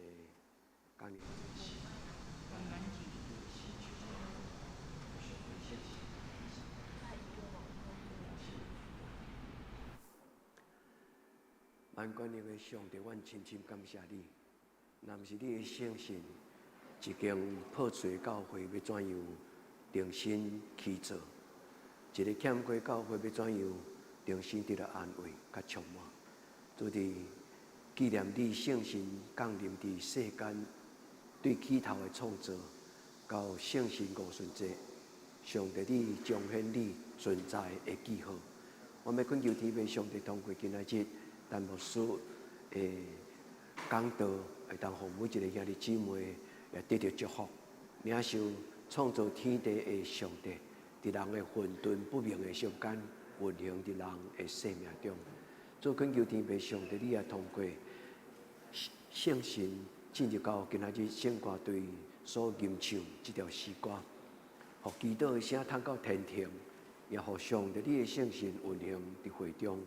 工万全能的上帝，阮深深感谢你。若毋是你的圣神，一间破碎的教会欲怎样重新起造？一个欠缺教会欲怎样重新得到安慰佮充满？主伫纪念你圣神降临伫世间，对起头的创造，到圣神五旬节，上帝你彰显你存在的记号。我欲恳求天父上帝通过今仔日陈牧师的讲道，会当予每一个兄弟姊妹也得著祝福，领受创造天地的上帝，伫人的混沌不明的中间运行伫人的生命中。主恳求天父上帝，你也通过圣神进入到今仔日圣歌队所吟唱这条诗歌，予祈祷的声通到天庭，也予上帝你的圣神运行伫会中。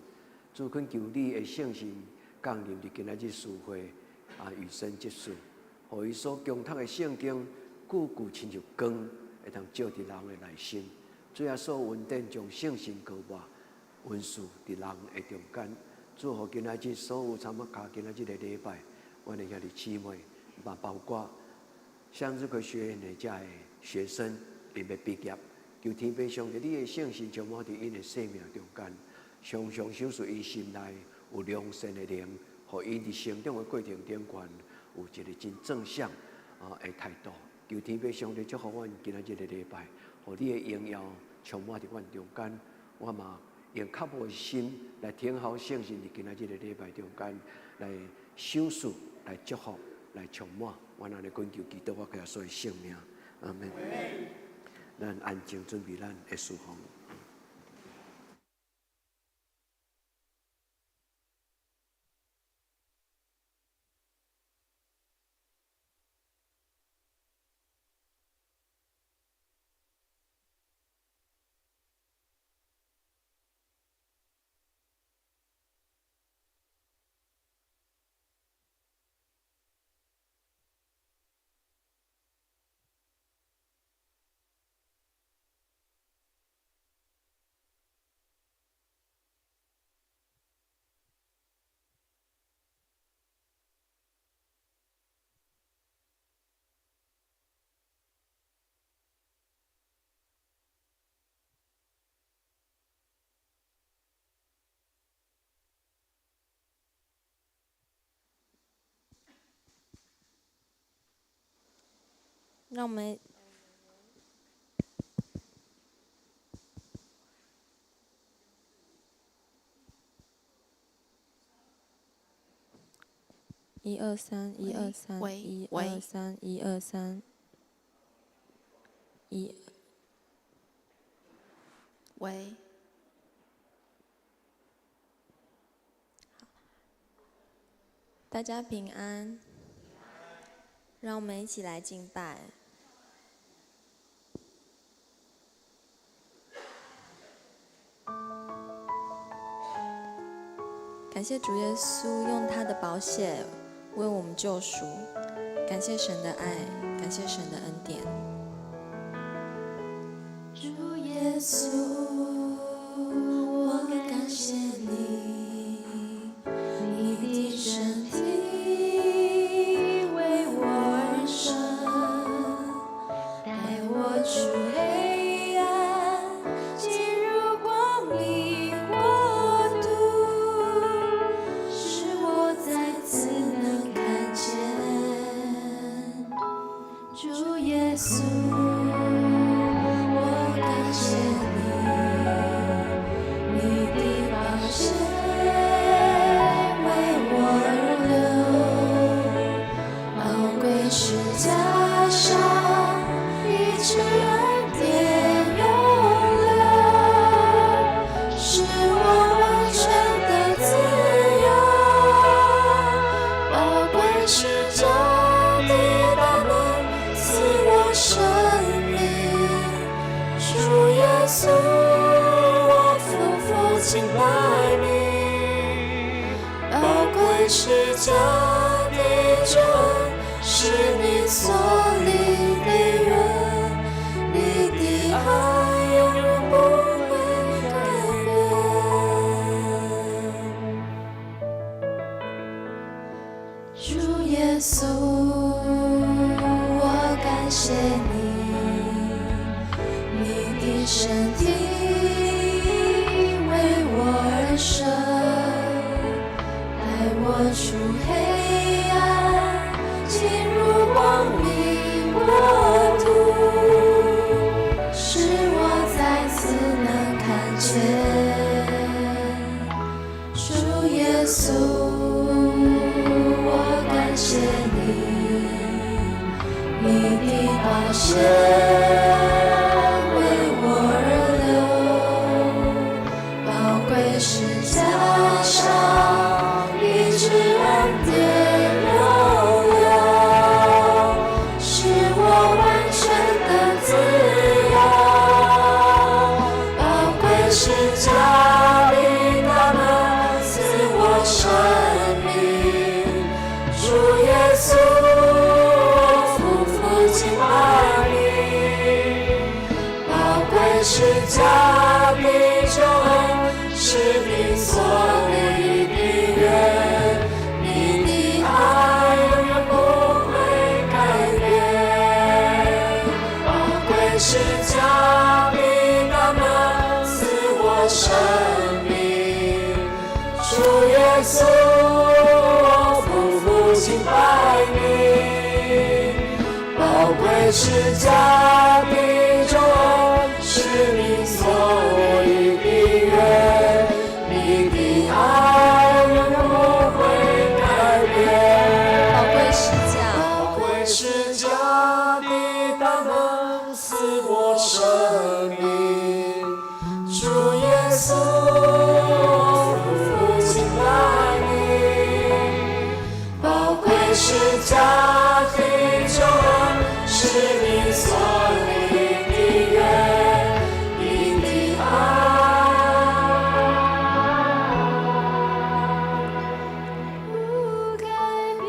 主恳求你的圣神降临伫今仔日聚会啊，以身结束，予伊所恭读的圣经句句亲像光，会当照伫人的内心。主耶稣恩典将圣神膏抹，温赐伫人的中间。主予今仔日所有参加今仔日的礼拜，阮的兄弟姊妹，嘛包括向日葵学院的遮的学生，𪜶欲毕业，求天父上帝你的圣神充满伫𪜶的生命中间。常常赏赐𪜶心内有良善的灵，予𪜶伫成长的过程顶悬有一个真正向的态度。求天父上帝祝福阮今仔日的礼拜，予你的荣耀充满伫阮中间。我嘛用渴慕的心来听候圣神伫今仔日的礼拜中间来赏赐、来祝福、来充满。阮按呢恳求基督我耶稣的圣名，阿门。咱安静准备咱的事奉。让我们一二三，一二三，一二三，一二三，一。喂。大家平安，让我们一起来敬拜。感谢主耶稣用他的宝血为我们救赎，感谢神的爱，感谢神的恩典。主耶稣，我感谢你，你的身体为我而生，带我出黑暗，进入光明国度，使我再次能看见。主耶稣，我感谢你，你的宝血为我而流，宝贵十架上医治恩典永留，使我完全得自由。宝贵十架的大能赐我生命，主耶稣，我俯伏敬拜你。宝贵十架的救恩。謝你，你的身體為我而捨，帶我出黑暗，進入光明國度，使我再次能看見。主耶穌，我感謝你，你的寶血為我而流，寶貴十架上醫治恩典湧流，使我完全的自由。寶貴十架的大能賜我生命，主耶穌，我俯伏敬拜你。寶貴十架的救恩是你所立的約，你的愛永遠不會改變。寶貴十架的大能賜我生命，主耶穌，我俯伏敬拜你。寶貴十架的救恩是你所立的約，你的愛永遠不會改變。寶貴十架，寶貴十架的大能賜我生命，主耶穌，我俯伏敬拜你。寶貴十架的救恩是你所立的約，你的愛不改變。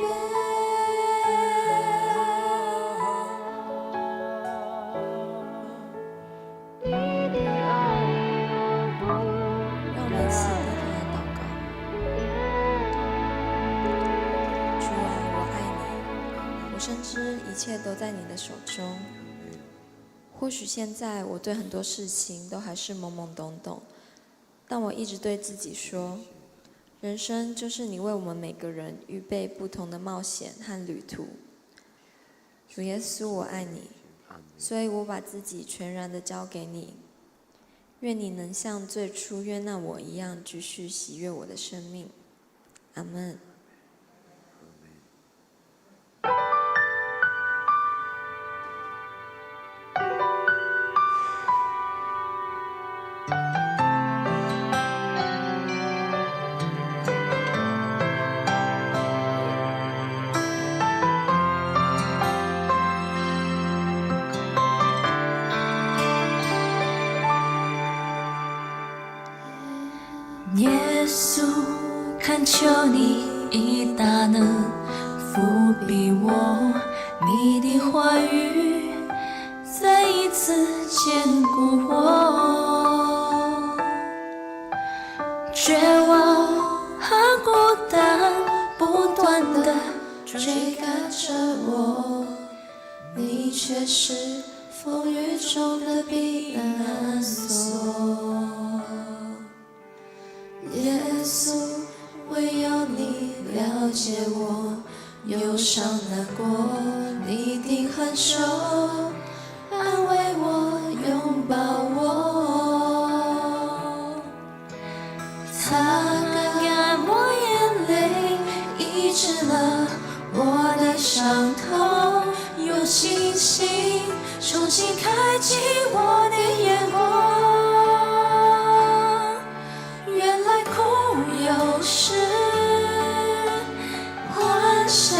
你的愛永不讓我們一起低頭來禱告。主啊，我愛你，我深知一切都在你的手中。或許現在我對很多事情都還是懵懵懂懂，但我一直對自己說，人生就是你為我們每個人預備不同的冒險和旅途。主耶穌，我愛你，所以我把自己全然的交給你。願你能像最初悅納我一樣，繼續喜悅我的生命。阿門。耶穌，懇求你以大能覆庇我，你的話語再一次堅固我。絕望和孤單不斷地追趕着我，你卻是風雨中的避難所。耶穌，唯有你了解我憂傷難過，你的狠手安慰我，擁抱我，擦乾我眼淚，醫治了我的傷痛，用信心重新開啟我的眼光。原來苦有時，歡笑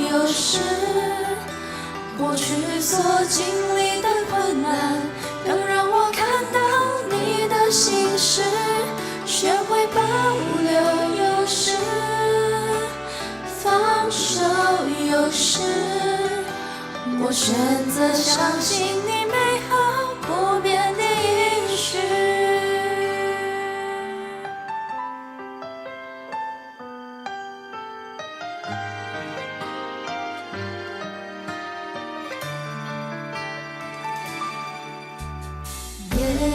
有時，過去所經歷的困難，更讓我看到你的心事，學會保留有時，放手有時，我選擇相信你美好不變的應許。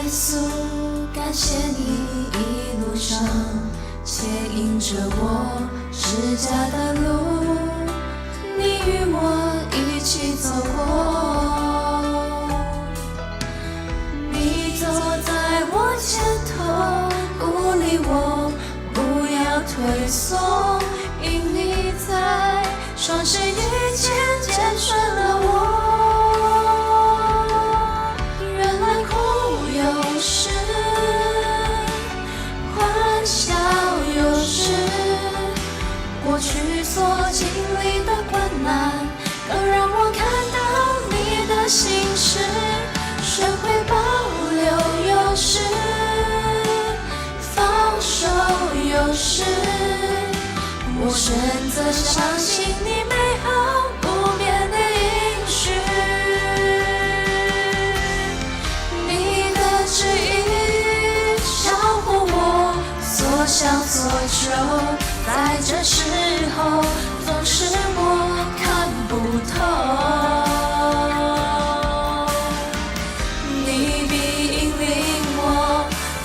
穌，感謝你一路上牽引着我十架的路，你與我一起走過。你走在我前頭，鼓勵我不要退縮，因你在，雙手一牽堅全了我。原來苦有時，歡笑有時，過去所經歷的困難，更讓我看到你的心事，學會保留有時，放手有時，我選擇相信你美好不變的應許，你的旨意超乎我所想所求，在這時候總是我看不透。你必引領我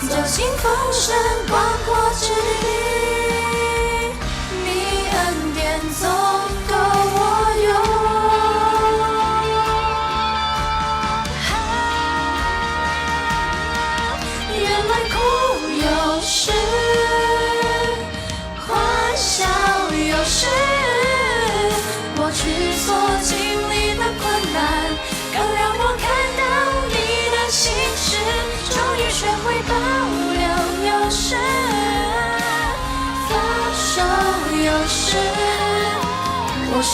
走進豐盛廣闊之地，你恩典總夠我用。原來苦有時，歡笑有時，過去所經歷的困難，更讓我看到你的心事，終於學會保留有時，放手有時，我選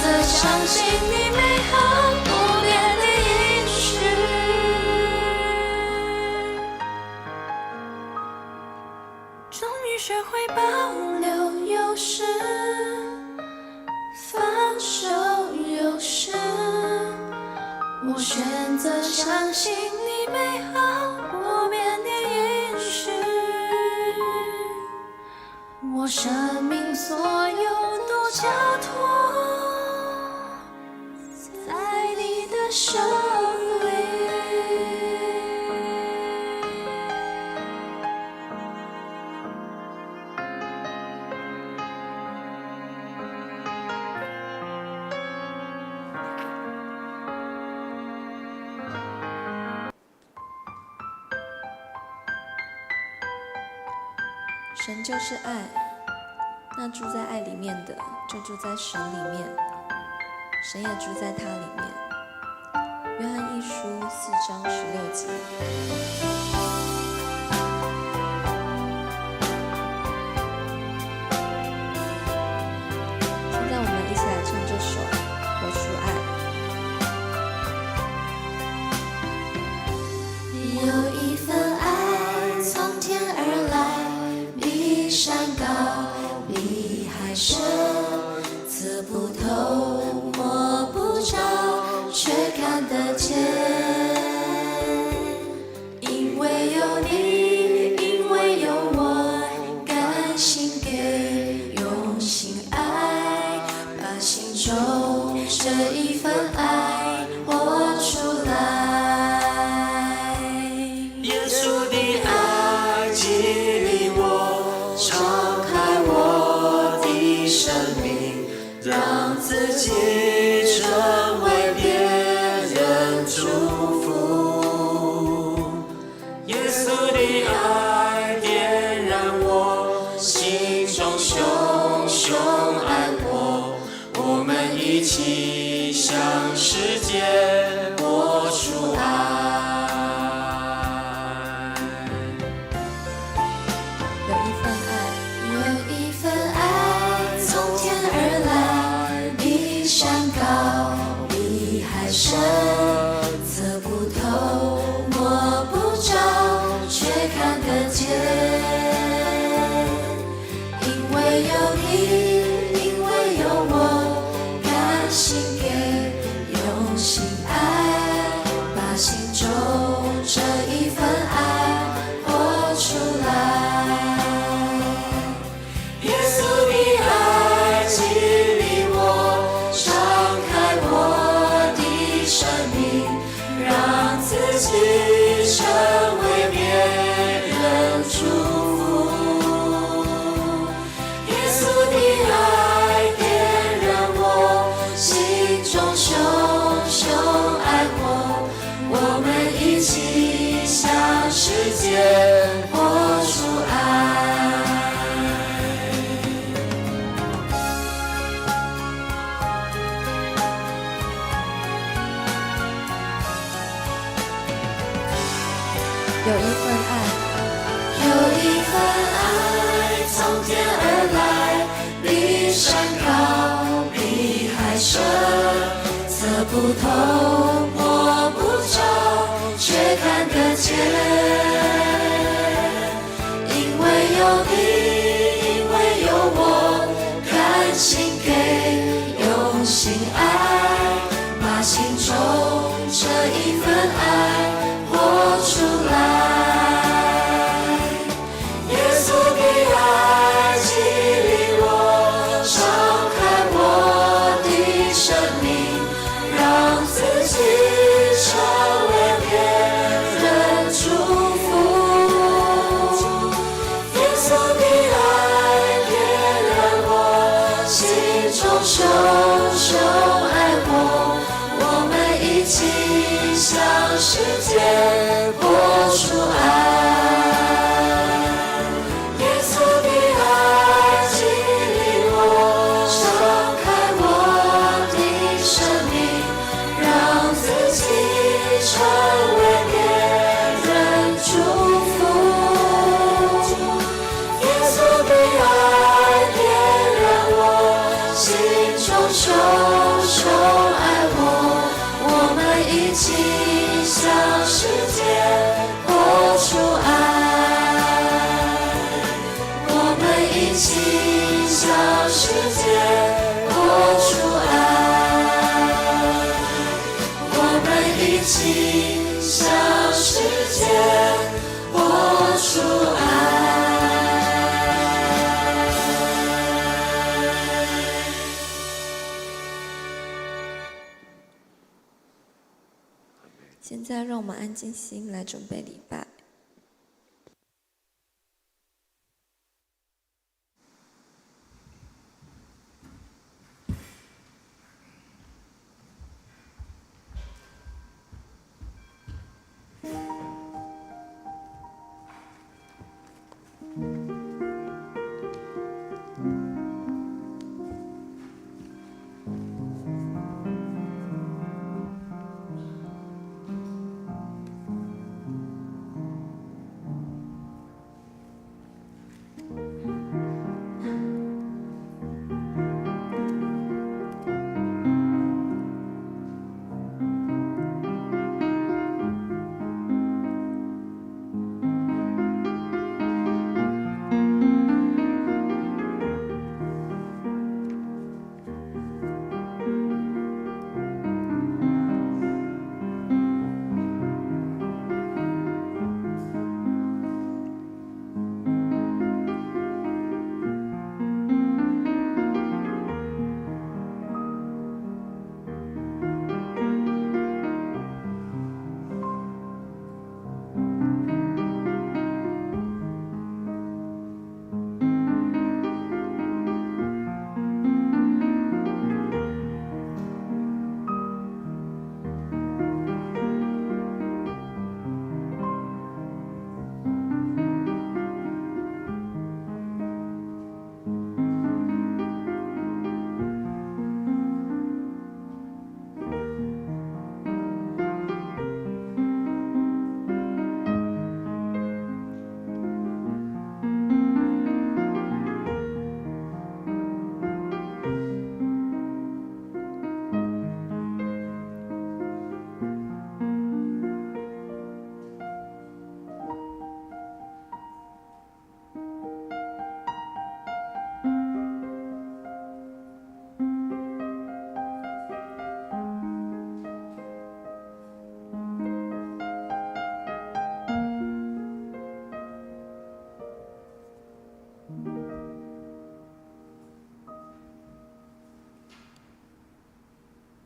擇相信你美好不變的應許。終於學會保留有時，放手有時，我選擇相信你美好不變的應許，我生命所有都交託在你的手裡。神就是愛，那住在愛裡面的，就住在神裡面，神也住在他裡面。約翰一書4章16節。現在我們一起來唱這首《活出愛》。有一份愛從天而來，比山高，比海深，測不透，摸不着，卻看得見。因為有你，因為有我，甘心給，用心愛，把心中這一份愛活出來。耶穌的愛激勵我，敞開我的生命，讓自己成為別人祝福。耶穌的愛點燃我心中熊熊愛火，我們一起向世界活出愛。有一份愛，有一份愛從天而來，比山高，比海深，測不透，摸不着，卻看得見。因為有你，因為有我，甘心給，用心愛，把心中這一份愛活出來。耶穌的愛激勵我，敞開我的生命，讓自己成為有一份愛，有一份愛從天而來，比山高，比海深，測不透，摸不着，卻看得見。因為有你，因為有我，甘心給，用心愛，把心中這一份愛活出來。耶穌的愛激勵我，敞開我的生命，讓自己成為別人祝福。耶穌的愛點燃我心中熊熊愛火，我們一起向世界播出愛。耶穌的愛激勵我，敞開我的生命，讓自己成為別人祝福。耶穌的愛點燃我心中熊熊愛火，我們一起向世界播出愛。我們一起向世界播出愛。我們一起向世界播出愛。現在讓我們安靜心來準備禮拜。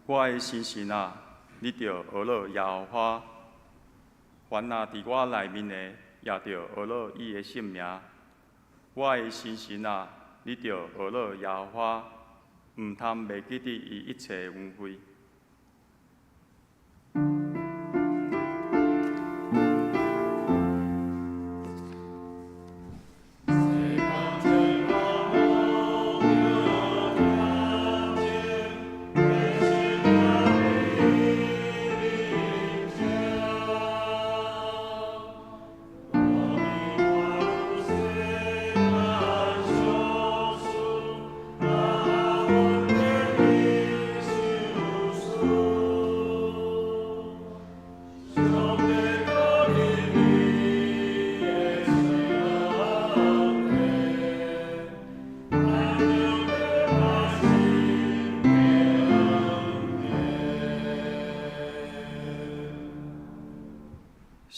我的心神啊，你著學樂耶和華；凡若佇我內面的，也著學樂伊的聖名。我的心神啊，你著學樂耶和華，毋通袂記得伊一切恩惠。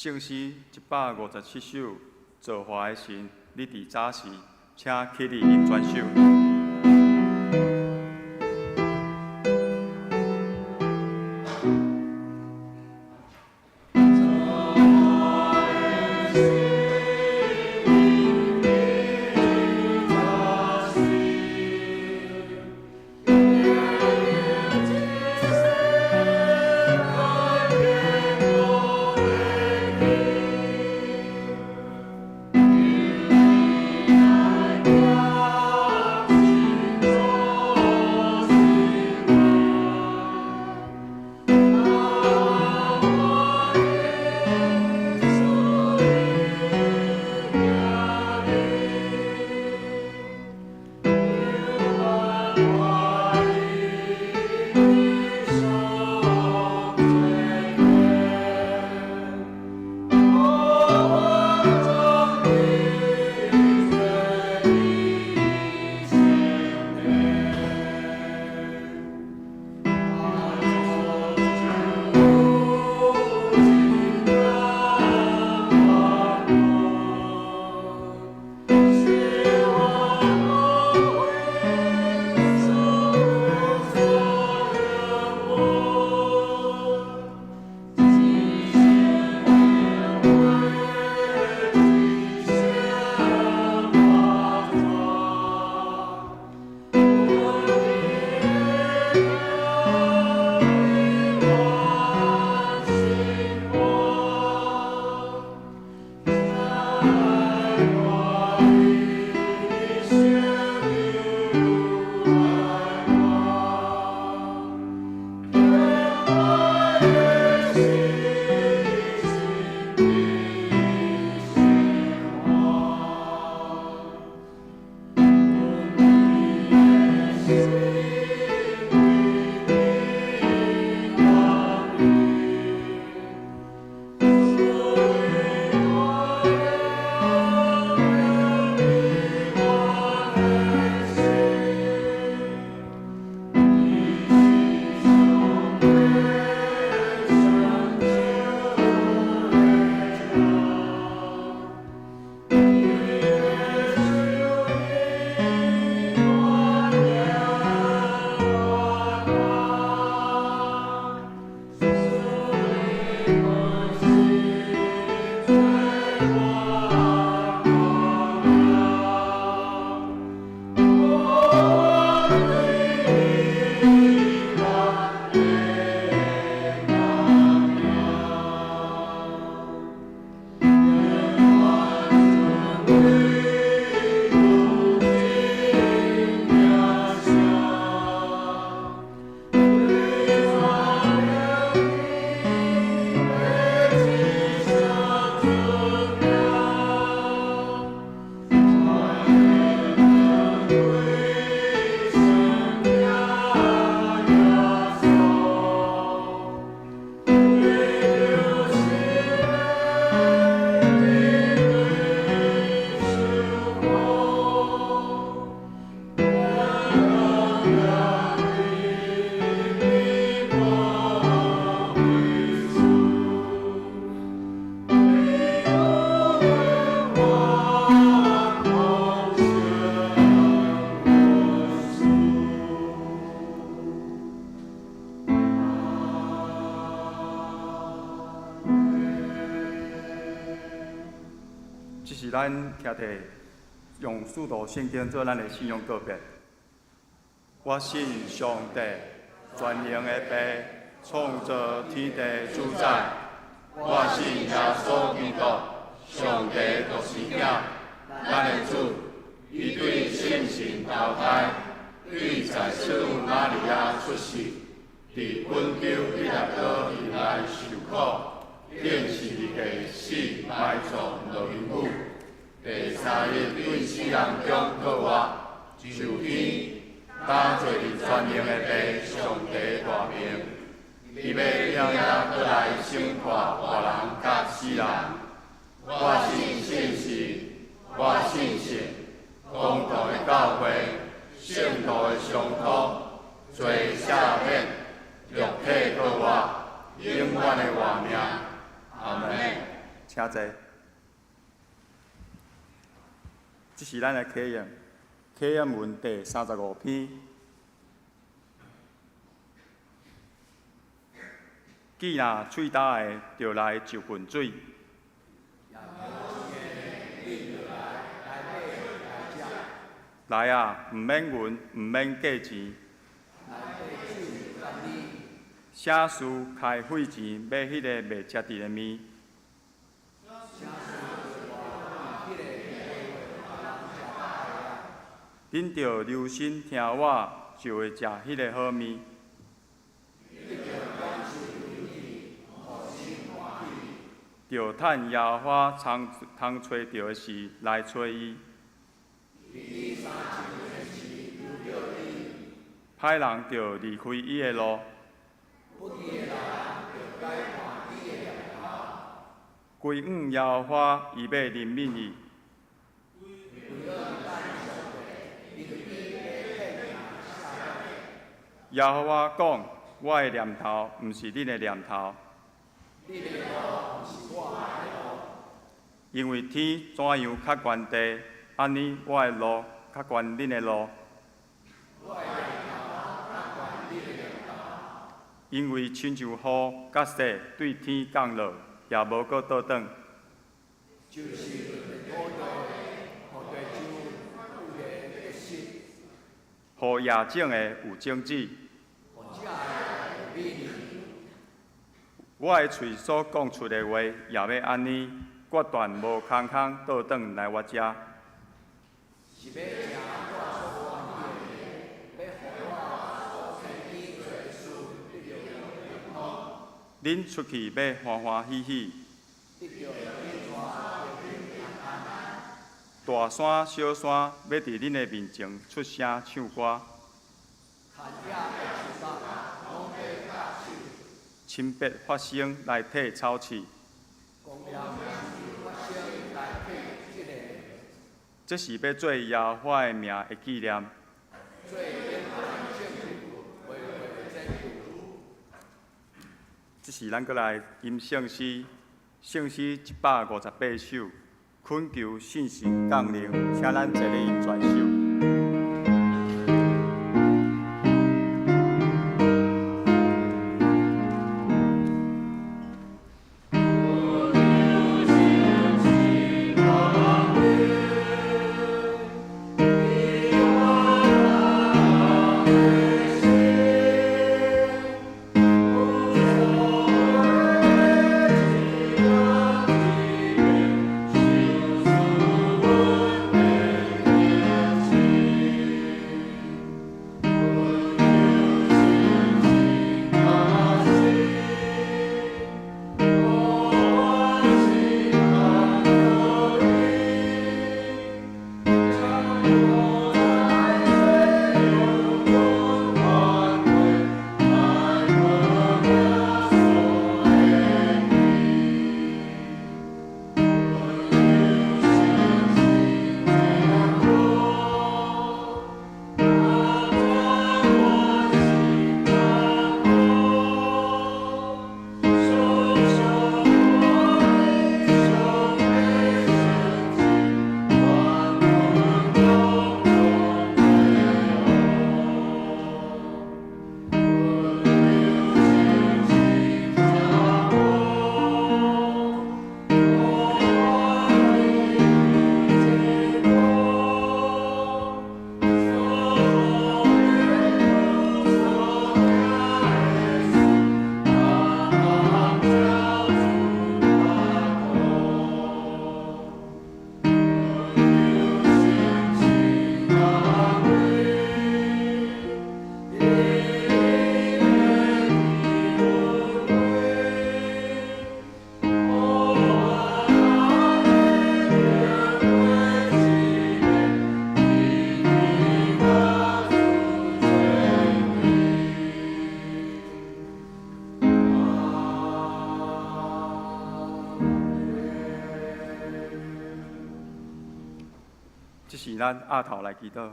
聖詩157首，造化的神，你佇早時，請起立吟全首。這是咱徛佇用使徒聖經做咱的信仰告白。我信上帝，全能的父，創造天地主宰。我信耶穌基督，上帝獨生子，咱的主，伊對聖神投胎，對在聖女瑪利亞出世，佇本丟彼拉多以內受苦，釘十字架死埋葬落陰府，第三日對死人中復活，上天，擔坐佇全能的父上帝大明，伊欲永遠閣來審判活人佮死人。我信聖神，我信聖公同的教會，聖徒的相托，罪赦免，肉體復活，永遠的活命。阿門。請坐。這是咱的啟應，啟應文第35篇。既若喙焦的，就來就近水。來啊，毋免銀，毋免價錢。啥事開費錢買彼個袂食得的麵？恁著留心聽我，就會食彼个好麵。著趁耶和華通揣著的時來揣伊。歹人著離開伊的路。歸向耶和華，伊欲憐憫伊。耶和華講：我的念頭毋是恁的念頭。因為天怎樣較懸地，按呢我的路較懸恁的路。因為親像雨佮雪對天降落，也無閣倒轉。予野種的有種子。我的喙所講出的話，也欲按呢，決斷無空空倒轉來我遮。恁出去欲歡歡喜喜，大山小山欲佇恁的面前出聲唱歌。親筆發聲來替草刺。這是欲做耶和華的名的紀念。這是咱閣來吟聖詩，聖詩158首，懇求聖神降臨，請咱齊來吟全首。這是咱額頭來祈禱，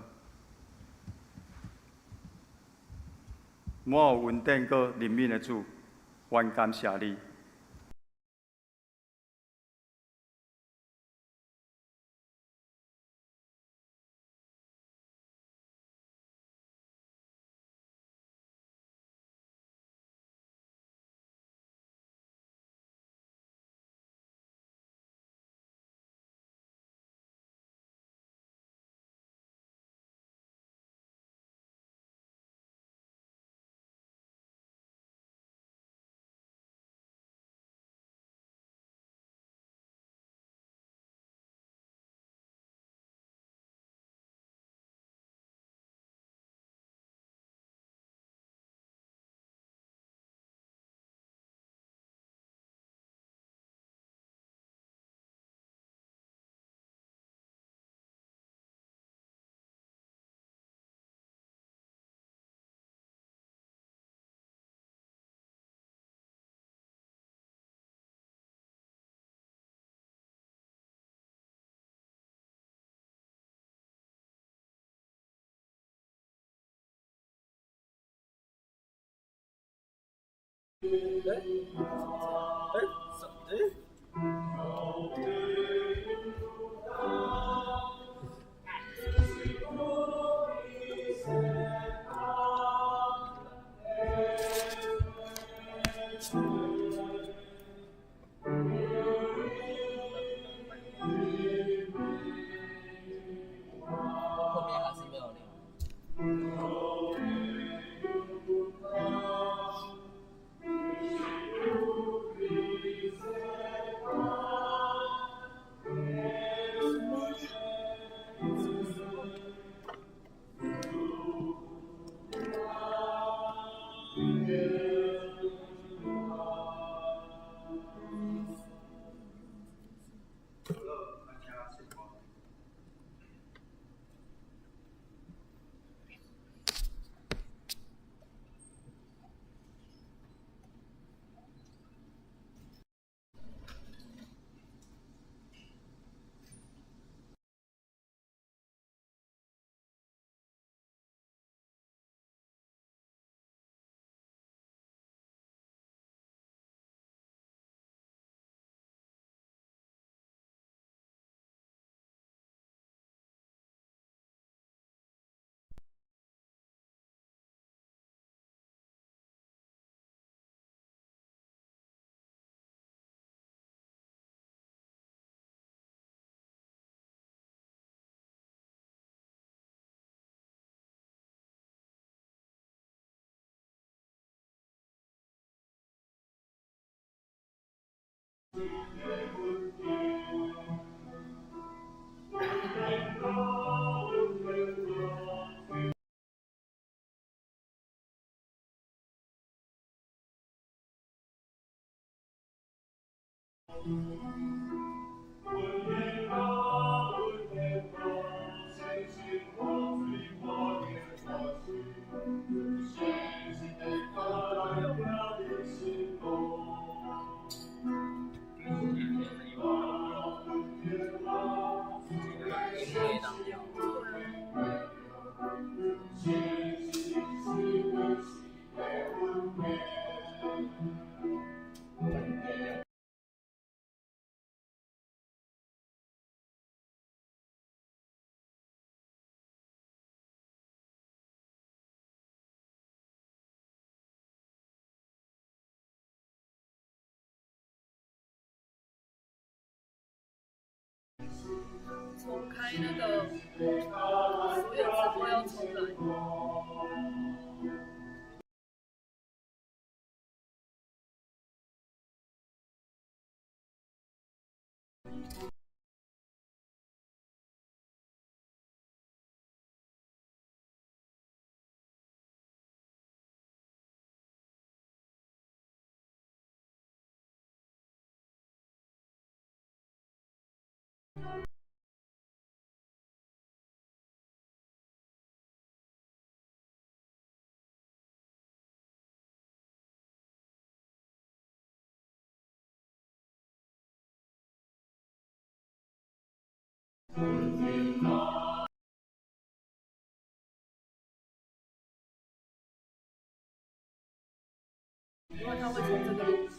滿有恩典閣憐憫的主，阮感謝你。後面還是沒有料。重開那個所有直播要重來。因為他會從這個路。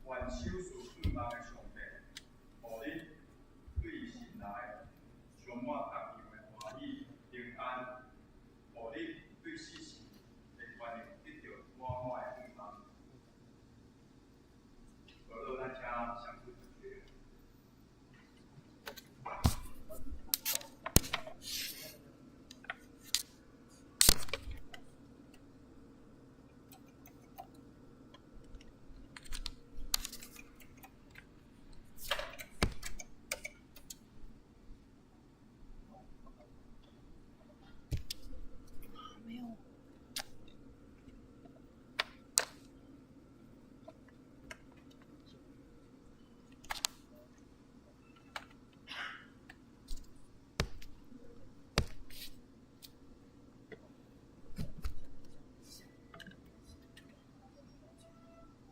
願賞賜盼望的上帝，予恁對神來充滿各樣的歡喜平安，予恁對世事的權能得著滿滿的盼望。好，咱請相主同學。沒有。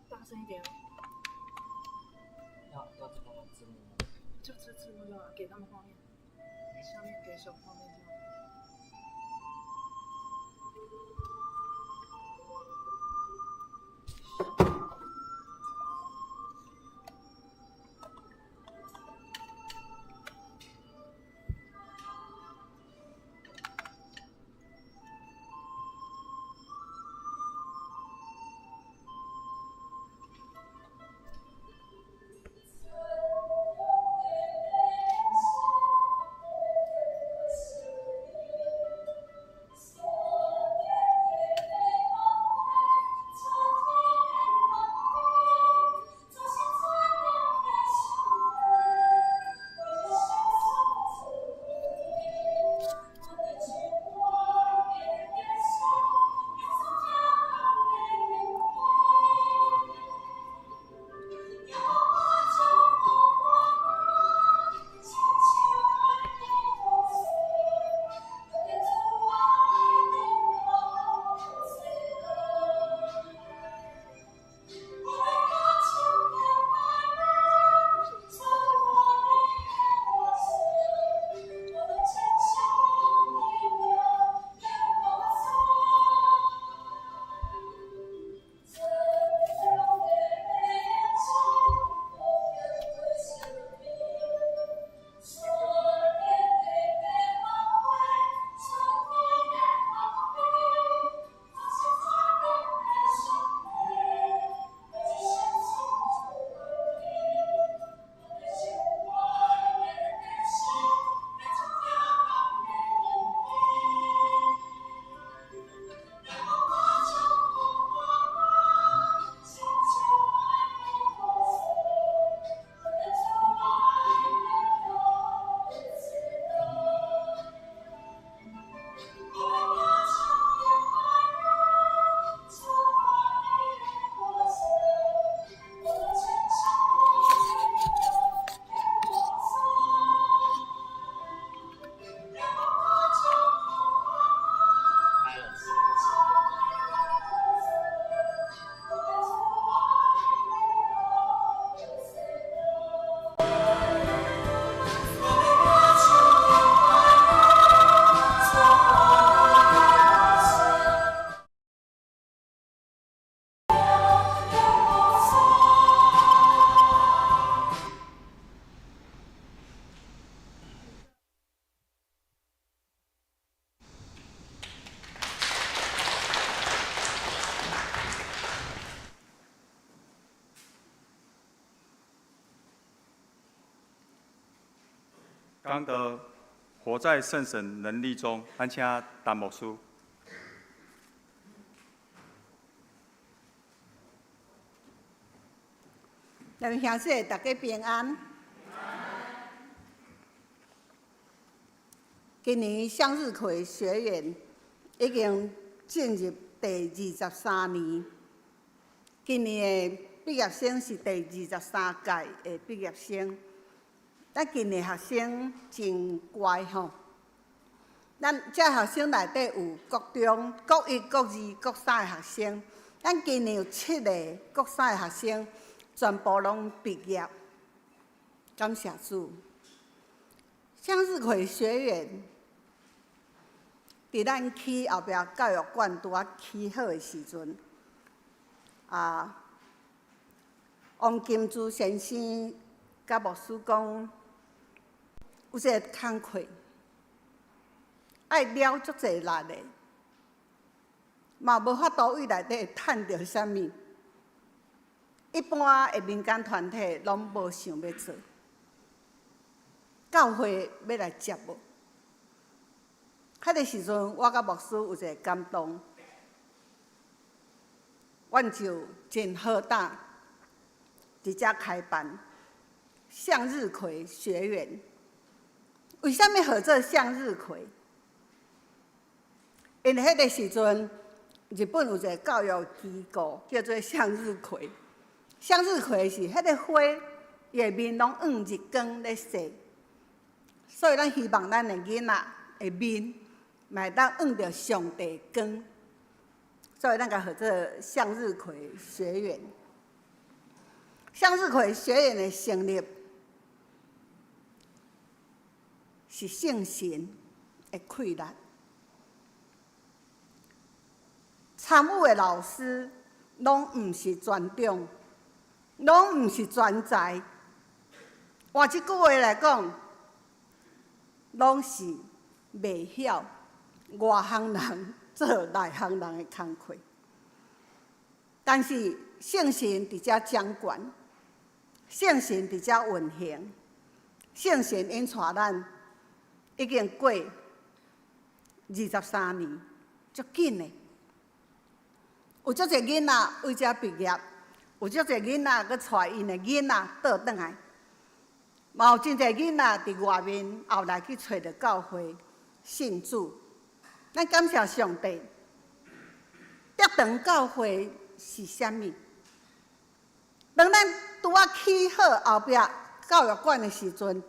大聲一點哦。要這個嗎？字幕嗎？就這字幕就好，給他們畫面，下面給小畫面就好。開了。講道活在聖神能力中，咱請陳牧師。各位兄弟，大家平安。今年向日葵學院已經進入第23年，今年的畢業生是第23屆的畢業生。咱今年學生真乖吼，咱這學生內底有國中、國一、國二、國三的學生。咱今年有7個國三的學生，全部攏畢業，感謝主。向日葵學院，佇咱起後壁教育館拄仔起好的時陣，啊，王金珠先生佮牧师讲，有一个工课，愛了足濟力的，嘛無法度對內底趁著啥物。一般的民間團體攏無想欲做，教會欲來接無？彼个時陣，我佮牧師有一個感動，阮就真好膽，佇遮開辦向日葵學院。為啥物號做向日葵？因為彼個時陣，日本有一個教育機構叫做向日葵。向日葵是彼个花，伊的面攏向日光咧踅，所以咱希望咱的囡仔的面嘛會當向著上帝光，所以咱共號做向日葵學院。向日葵學院的成立是聖神的氣力，參與的老師攏毋是專長，攏毋是專才。換一句話來講，攏是袂曉外行人做內行人的工課。但是聖神佇遮掌權，聖神佇遮運行，聖神引帶咱已經過23年，足緊的。有足濟囡仔對遮畢業，有足濟囡仔閣帶𪜶的囡仔倒轉來，嘛有真濟囡仔佇外面後來去揣著教會信主。咱感謝上帝，德堂教會是啥物？當咱拄仔起好後壁教育館的時陣，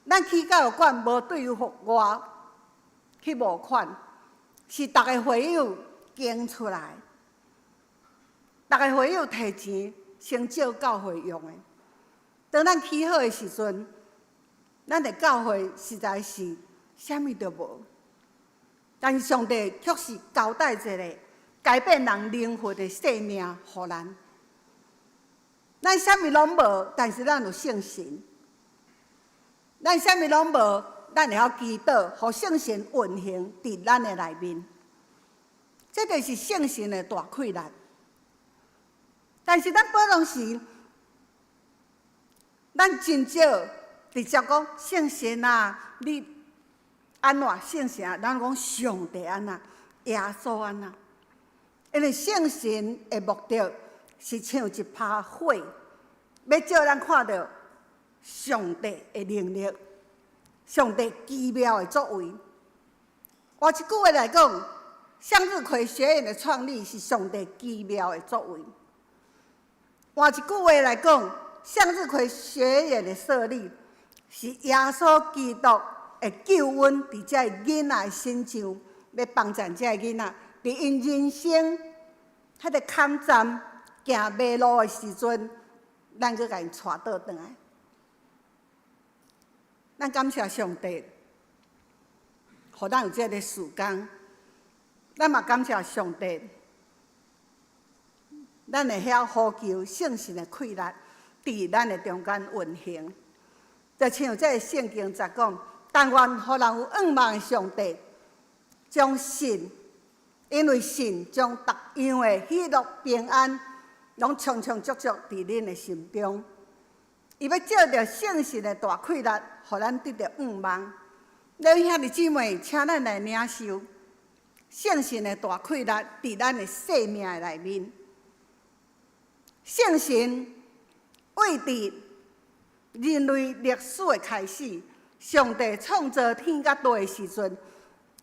咱起教育館無對外去募款，是逐个會友捐出來，逐个會友提錢先借教會用的。當咱起好的時陣，咱的教會實在是啥物都無，但是上帝卻是交代一個改變人靈魂的生命予咱。咱啥物攏無，但是咱有聖神。咱啥物攏無，咱會曉祈禱，予聖神運行佇咱的內面。這就是聖神的大氣力。但是咱本來時，咱真少直接講聖神啊，你按怎聖神啊？咱講上帝按怎，耶穌按怎？因為聖神的目的是像一把火，欲照咱看著上帝的能力，上帝奇妙的作為。換一句話來講，向日葵學院的創立是上帝奇妙的作為。換一句話來講，向日葵學院的設立是耶穌基督的救恩佇這个囡仔的身上，欲幫助這个囡仔佇𪜶人生彼个坎站行迷路的時陣，咱閣共𪜶帶倒轉來。咱感謝上帝，予咱有這个時間。咱嘛感謝上帝，咱會曉呼求聖神的氣力，佇咱的中間運行。就像這个聖經在講，但願予人有仰望的上帝，將信，因為信將逐樣的喜樂平安，攏充充足足佇恁的心中。伊欲藉著聖神的大氣力，予咱得著仰望。各位兄弟姊妹，請咱來領受聖神的大氣力，佇咱的生命的內面。聖神對佇人類歷史的開始，上帝創造天佮地的時陣，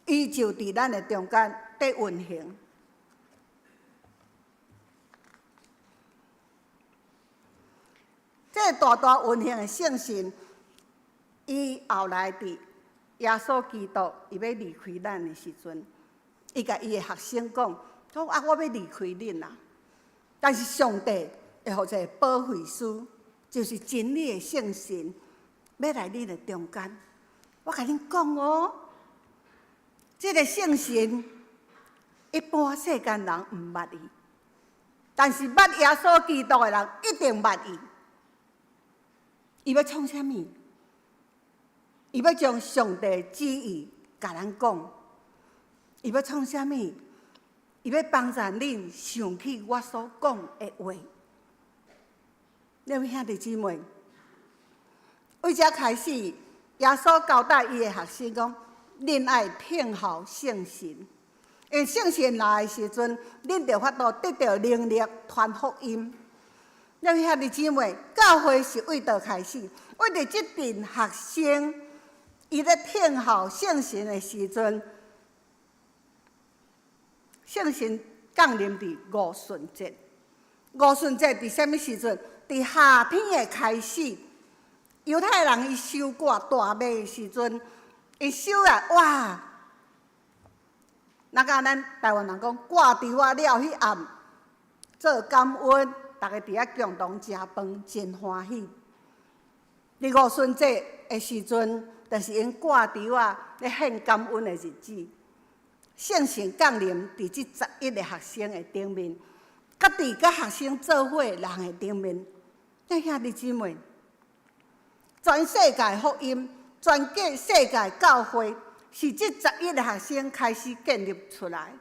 伊就佇咱的中間佇運行。這個大大運行的聖神，伊後來佇耶穌基督伊欲離開咱的時陣，伊共伊的學生講：講啊，我欲離開恁啦，但是上帝會予一个保惠師，就是真理的聖神，欲來恁的中間。我共恁講哦，這个聖神一般世間人毋捌伊，但是捌耶穌基督的人一定捌伊。伊欲創啥物？伊欲將上帝旨意共咱講。伊欲創啥物？伊欲幫助恁想起我所講的話。兩位兄弟姊妹，為這開始，耶穌交代伊的學生講：恁愛聽候聖神，因為聖神來的時陣，恁就法度得著能力傳福音。兩位兄弟姊妹，教會是為佗開始？為著這陣學生，伊咧聽候聖神的時陣，聖神降臨佇五旬節。五旬節佇啥物時陣？佇夏天的開始，猶太人伊收割大麥的時陣，伊收啊，哇！若佮咱台灣人講，割稻仔了，彼暗做感恩，逐家佇遐共同食飯，真歡喜。佇五旬節的時陣，就是𪜶割稻仔咧獻感恩的日子。聖神降臨佇這11個學生的頂面，佮佇佮學生做伙人的頂面。兄弟姊妹，全世界福音，全個世界教會，是這十一個學生開始建立出來。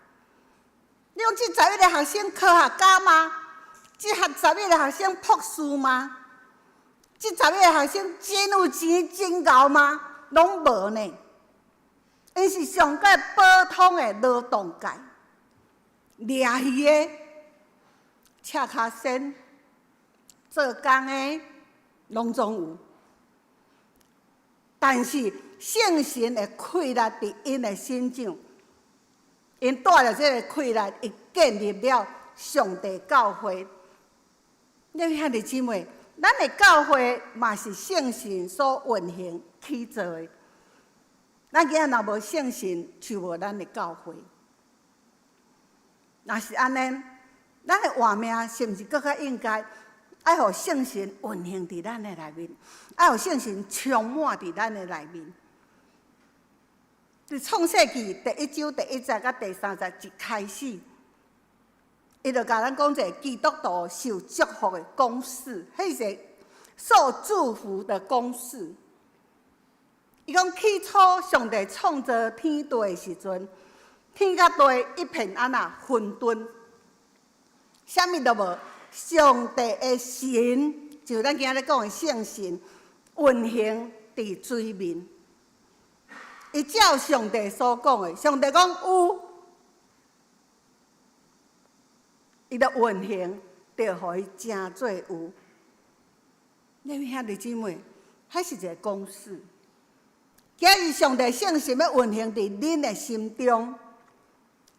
你講這十一個學生科學家嗎？這11個學生博士嗎？這十一個學生真有錢真𠢕嗎？攏無呢。𪜶是上蓋普通的勞動界，掠魚的、赤跤仙、做工的，攏總有。但是聖神的氣力佇𪜶的身上，𪜶帶著這个氣力，伊建立了上帝教會。兩位兄弟姊妹，咱的教會嘛是聖神所運行起造的。咱今仔若無聖神，就無咱的教會。若是按呢，咱的活命是毋是閣較應該愛予聖神運行佇咱的內面，愛予聖神充滿佇咱的內面？佇創世記第一章第一節佮第三節一開始，伊就共咱講一个基督徒受祝福的公式，彼是受祝福的公式。伊講起初上帝創造天地的時陣，天佮地一片按怎混沌，啥物都無。上帝的神，就咱今仔日講的聖神，運行佇水面。伊照上帝所講的，上帝講有，伊就運行，就予伊成做有。兩位兄弟姊妹，彼是一个公式。今日上帝聖神欲運行佇恁的心中，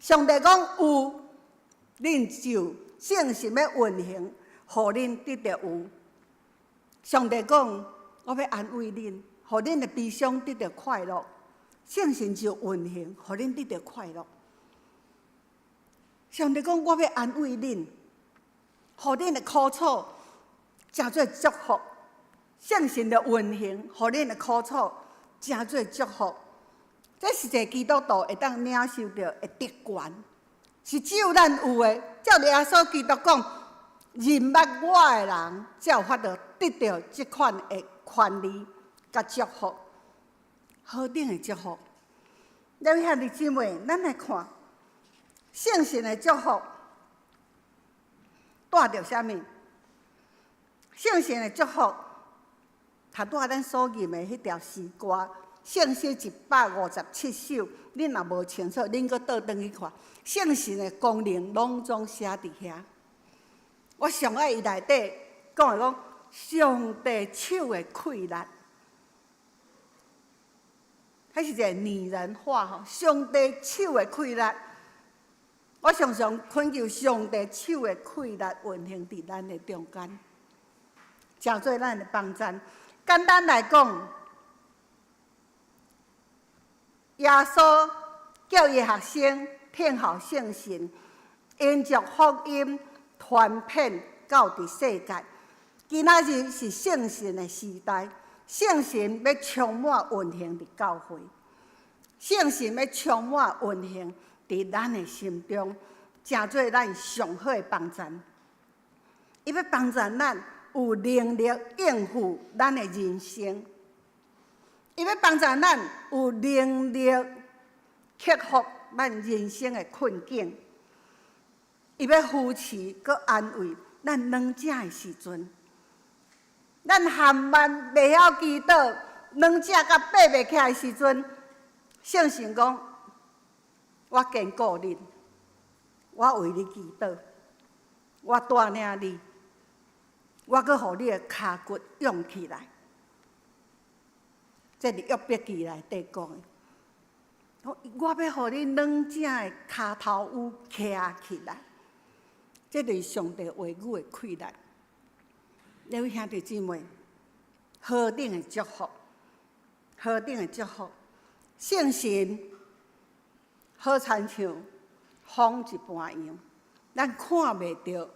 上帝講有，恁就聖神欲運行，予恁得著有。上帝講，我欲安慰恁，予恁的悲傷得著快樂。聖神就運行，予恁得著快樂。上帝講，我欲安慰恁，予恁的苦楚成做祝福。聖神的運行，予恁的苦楚成做祝福。這是一个基督徒會當領受著的特權，是只有咱有的。照耶穌基督講，認捌我的人，才有法度得著這款的權利佮祝福，何等的祝福！兩位兄弟姊妹，咱來看聖神的祝福帶著啥物？聖神的祝福，頭拄仔咱所吟的彼條詩歌，聖詩157首，恁若無清楚，恁閣倒轉去看。聖神的功能攏總寫佇遐。我上愛伊內底講的講，上帝手的氣力，彼是一个擬人化吼。上帝手的氣力，我常常懇求上帝手的氣力運行佇咱的中間，成做咱的幫贊。簡單來講，耶穌叫伊學生聽候聖神，𪜶將福音傳遍到佇世界。今仔日是聖神的時代，聖神欲充滿運行佇教會，聖神欲充滿運行佇咱的心中，成做咱上好的幫贊。伊欲幫助咱有能力應付咱的人生，伊欲幫助咱有能力克服咱人生的困境，伊欲扶持閣安慰咱軟弱的時陣，咱含慢袂曉祈禱，軟弱甲爬袂起來的時陣，聖神講：我堅固恁，我為你祈禱，我帶領你，我閣予你的跤骨勇起來。這佇約伯記內底講的。我欲予你軟弱的跤頭趺徛起來，這就是上帝話語的氣力。各位兄弟姊妹，何等的祝福，何等的祝福！聖神好親像風一般樣，咱看袂著，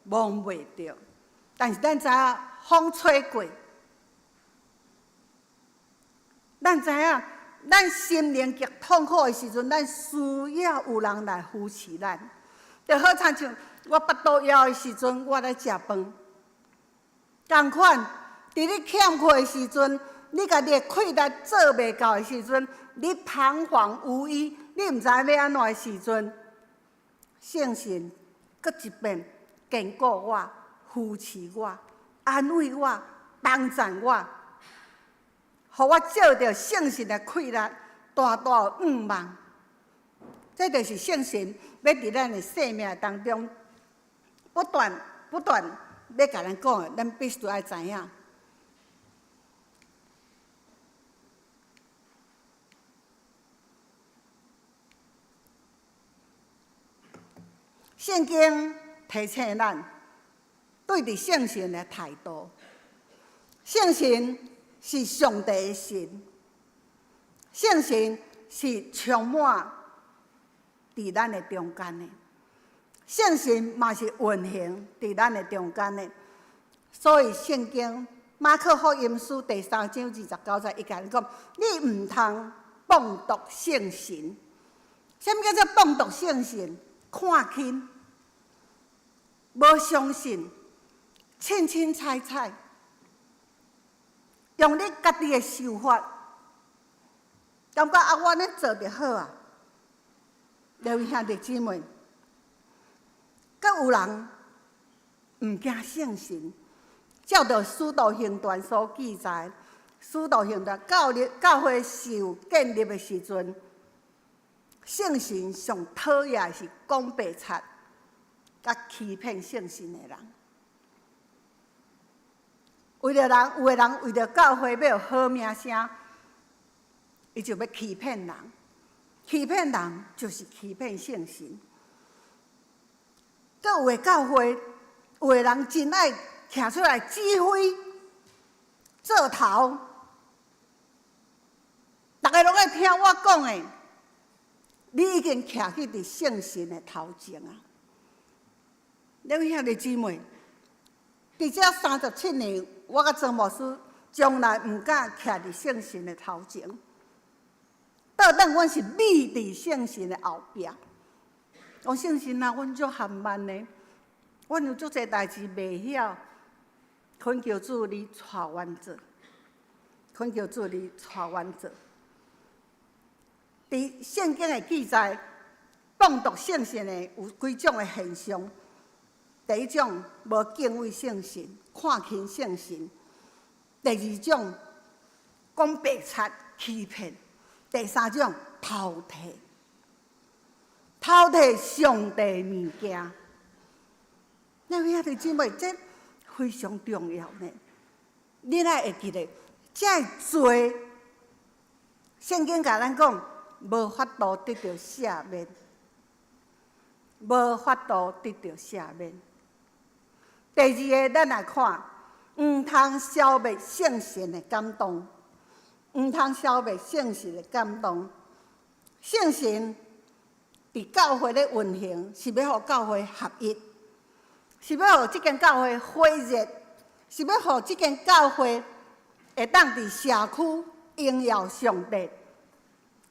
摸袂著，但是咱知影風吹過，咱知影咱心靈極痛苦的時陣，咱需要有人來扶持咱。就好親像我腹肚枵的時陣，我來食飯。仝款，佇你欠缺的時陣，你家己的氣力做袂到的時陣，你彷徨無依，你毋知欲按怎的時陣，聖神閣一遍堅固我、扶持我、安慰我、幫助我，予我借著聖神的氣力，大大的向望。這就是聖神欲佇咱的生命當中不斷不斷欲共咱講的，咱必須愛知影。聖經提醒咱對佇聖神的態度。聖神是上帝的神，聖神是充滿佇咱的中間的，聖神嘛是運行佇咱的中間的。所以聖經馬可福音書第三章29節，伊共咱講：你毋通放毒聖神。啥物叫做放毒聖神？看輕、無相信、凊凊彩彩，用你家己的想法，感覺啊，我按呢做就好啊。各位兄弟姊妹，閣有人毋驚聖神，照著使徒行傳所記載，使徒行傳教立教會受建立的時陣，聖神上討厭的是講白賊、佮欺騙聖神的人。為著人，有的人為著教會欲有好名聲，伊就欲欺騙人。欺騙人就是欺騙聖神。閣有的教會，有的人真愛徛出來指揮、做頭，逐个攏愛聽我講的。你已經徛去佇聖神的頭前啊！各位兄弟姊妹，佇這37年，我佮莊牧師從來毋敢徛佇聖神的頭前。倒轉阮是覕佇聖神的後壁。講聖神啊，阮足含慢的，阮有足濟代誌袂曉，懇求主你帶阮做，懇求主你帶阮做。佇聖經的記載，放毒聖神的有幾種的現象。第一種，無敬畏聖神，看輕聖神；第二種，講白賊欺騙；第三種，偷提，偷提上帝物件。各位兄弟姊妹，這非常重要呢。你愛會記得，這个罪，聖經共咱講，無法度得著赦免，無法度得著赦免。第二个，咱來看，毋通消滅聖神的感動，毋通消滅聖神的感動。聖神佇教會咧運行，是欲予教會合一，是欲予這間教會火熱，是欲予這間教會會當佇社區榮耀上帝，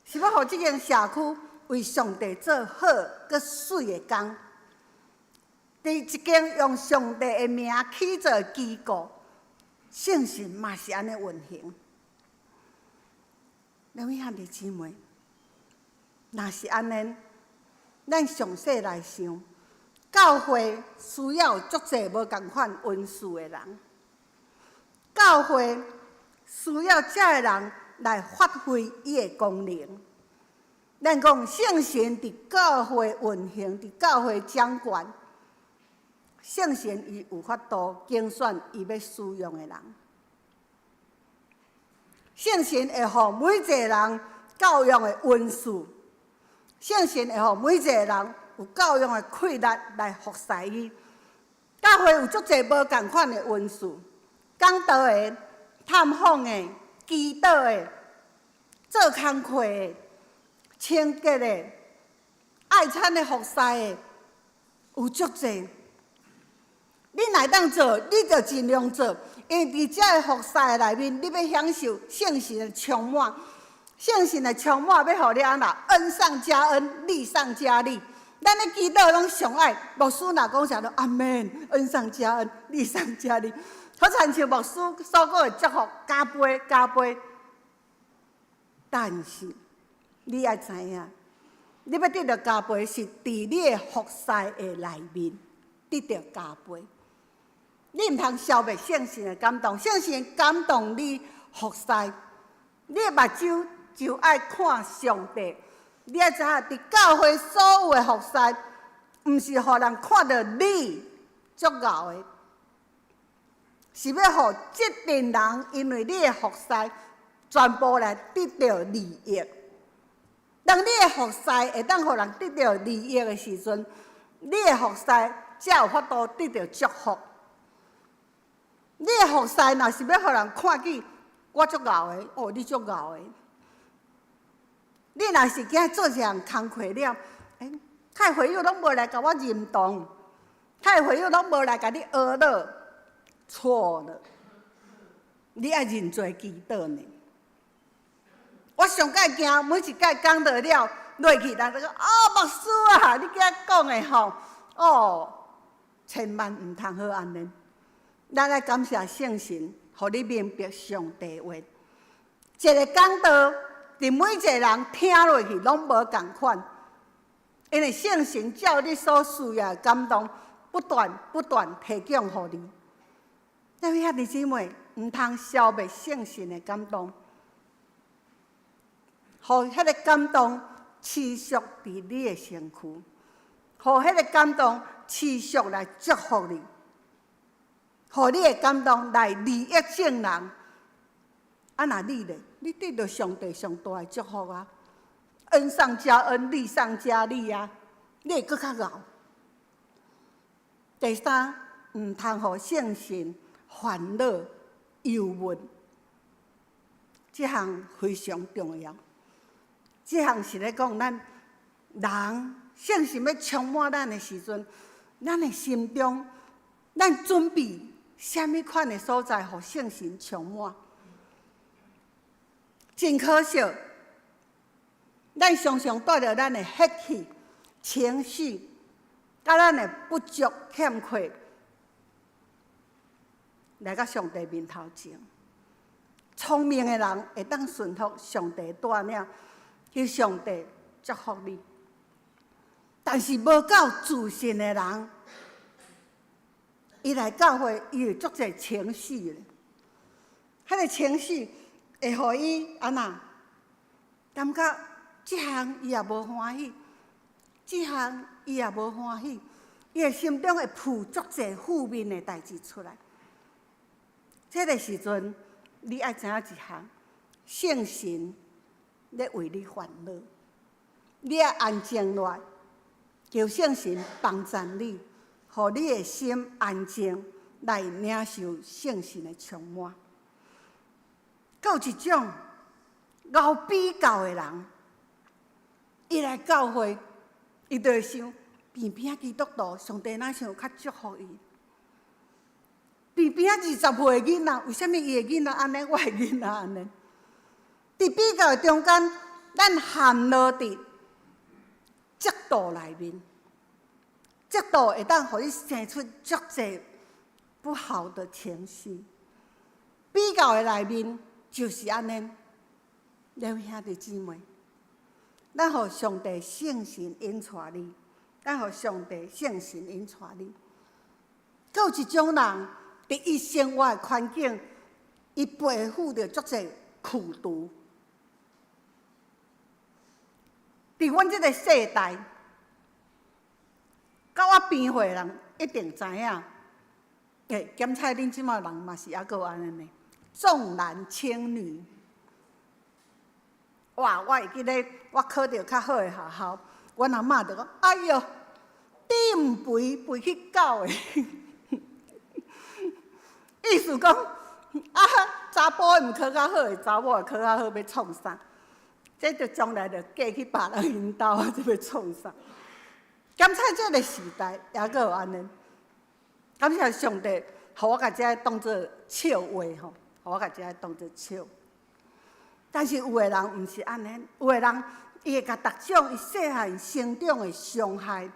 是欲予這間社區為上帝做好閣媠的工。佇一間用上帝的名起造的機構，聖神嘛是按呢運行。兩位兄弟姊妹，若是按呢，咱詳細來想，教會需要足濟無仝款恩賜的人，教會需要這个人來發揮伊的功能。咱講聖神佇教會運行，佇教會掌權，聖神伊有法度揀選伊欲使用的人。聖神會予每一個人夠用的恩賜，聖神會予每一個人有夠用的氣力來服侍伊。教會有足濟無仝款的恩賜，講道的、探訪的、祈禱的、做工課的、清潔的、愛餐的服侍的，有足濟。你若會當做，你就盡量做，因為佇這个服侍內面，你欲享受聖神的充滿，聖神的充滿欲予你按怎恩上加恩，利上加利。咱咧祈禱攏上愛牧師若講啥都阿門，恩上加恩，利上加利。好親像牧師所講的祝福加倍加倍。但是你愛知影，你欲得著加倍是佇你的服侍的內面得著加倍。你毋通消滅聖神的感動，聖神感動你服侍，你的目睭就愛看上帝。你愛知影，佇教會所有的服侍，毋是予人看著你足𠢕的，是欲予這陣人因為你的服侍，全部來得著利益。當你的服侍會當予人得著利益的時陣，你的服侍才有法度得著祝福。你的服侍若是欲予人看見我足𠢕的，哦，你足𠢕的。你若是今做一項工課了，欸，較會友攏無來共我認同，較會友攏無來共你呵咾，錯了。你愛認罪祈禱呢。我上蓋驚每一擺講道了落去，人就講哦，牧師啊，你今仔講的吼，哦，千萬毋通好按呢。咱愛感謝聖神，予你明白上帝話。一个講道，佇每一个人聽落去攏無仝款，因為聖神照你所需要的感動，不斷不斷提供予你。各位兄弟姊妹，毋通消滅聖神的感動，予彼个感動持續佇你的身軀，予彼個感動持續來祝福你。予你的感動來利益眾人，啊！若你咧，你得著上帝上大的祝福啊！恩上加恩，利上加利啊！你會閣較𠢕。第三，毋通予聖神煩惱、憂鬱，這項非常重要。這項是咧講咱人聖神欲充滿咱的時陣，咱的心中，咱準備啥物款的所在，予聖神充滿？真可惜，咱常常帶著咱的血氣、情緒，佮咱的不足、欠缺，來到上帝面頭前。聰明的人會當順服上帝帶領，求上帝祝福你。但是無夠自信的人，伊來教會，伊會足濟情緒咧。彼個情緒會予伊按怎？感覺這項伊也無歡喜，這項伊也無歡喜，伊的心中會浮足濟負面的代誌出來。這个時陣，你愛知影一項，聖神咧為你煩惱，你愛安靜落來，求聖神幫助你，予你的心安靜，來領受聖神的充滿。閣有一種𠢕比較的人，伊來教會，伊就會想，邊邊仔基督徒，上帝若像較祝福伊。邊邊仔20歲的囡仔，為啥物伊的囡仔按呢，我的囡仔按呢？佇比較的中間，咱陷落佇嫉妒內面。嫉妒會當予你生出足濟不好的情緒。比較的內面就是按呢，兩位兄弟姊妹，咱予上帝聖神引帶你，咱予上帝聖神引帶你。閣有一種人，佇伊生活的環境，伊背負著足濟苦毒。佇阮這个世代，佮我平歲的人一定知影。欸，檢採恁這馬人嘛是猶閣有按呢呢，重男輕女。哇！我會記得我考著較好的學校，阮阿嬤就講：哎喲，你毋肥，肥去狗的。意思講啊，查埔的毋考較好的，查某的考較好欲創啥？這就將來就嫁去別人𪜶兜，這欲創啥？檢採這个時代，猶閣有按呢。感謝上帝，予我共這當做笑話吼，予我共這當做笑。但是有的人毋是按呢，有的人伊會共逐種伊細漢成長的傷害，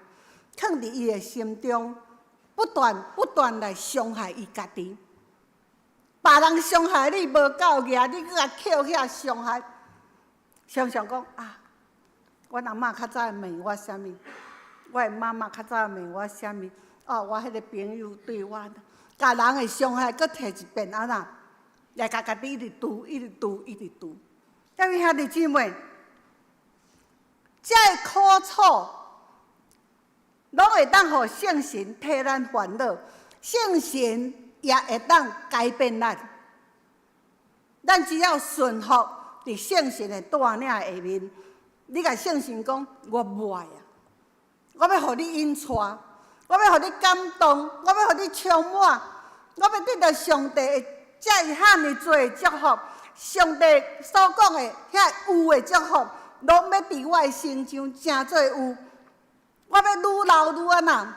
囥佇伊的心中，不斷不斷來傷害伊家己。別人傷害你無夠額，你閣共抾起來傷害。常常講啊，阮阿嬤較早罵我啥物，我的媽媽較早罵我啥物，哦，我彼个朋友對我，共人的傷害閣提一遍按怎，來共家己一直拄，一直拄，一直拄。各位兄弟姊妹，這个苦楚，攏會當予聖神替咱煩惱，聖神也會當改變咱。咱只要順服佇聖神的帶領下面，你共聖神講，我無愛啊，我欲予你引帶，我欲予你感動，我欲予你充滿，我欲得著上帝的這遐爾濟的祝福，上帝所講的遐有的祝福，攏欲佇我的身上成做有。我欲愈老愈按怎，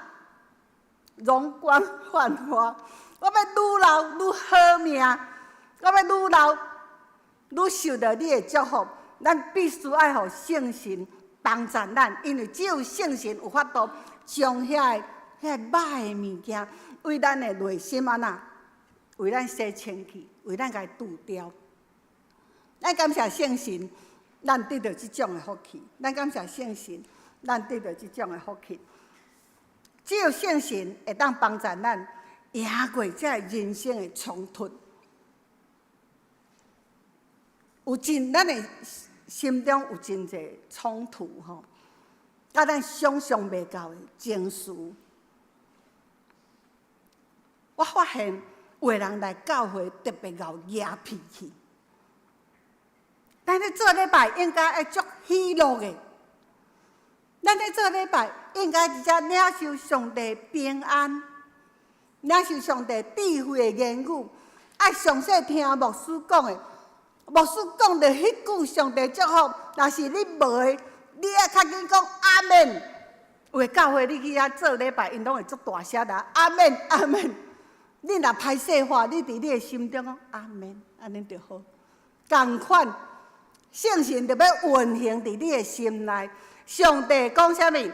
容光煥發，我欲愈老愈好命，我欲愈老愈受著你的祝福。咱必須愛予聖神幫助咱，因為只有聖神有法度將遐個遐歹的物件，為咱的內心按怎，為咱洗清氣，為咱共伊除掉。咱感謝聖神，咱得著這種的福氣。咱感謝聖神，咱得著這種的福氣。只有聖神會當幫助咱贏過這个人生的衝突。有真，咱的心中有真濟衝突吼，佮咱想象袂到的情緒。我發現有的人來教會特別𠢕惹脾氣。咱咧做禮拜應該愛足喜樂的，咱咧做禮拜應該佇遮領受上帝平安，領受上帝智慧的言語，愛詳細聽牧師講的。牧師講著彼句上帝祝福，若是你無的，你愛較緊講阿們。有的教會你去遐做禮拜，𪜶攏會足大聲啦，阿們阿們。你若歹勢話，你佇你的心中講阿們，按呢就好。仝款，聖神就欲運行佇你的心內。上帝講啥物？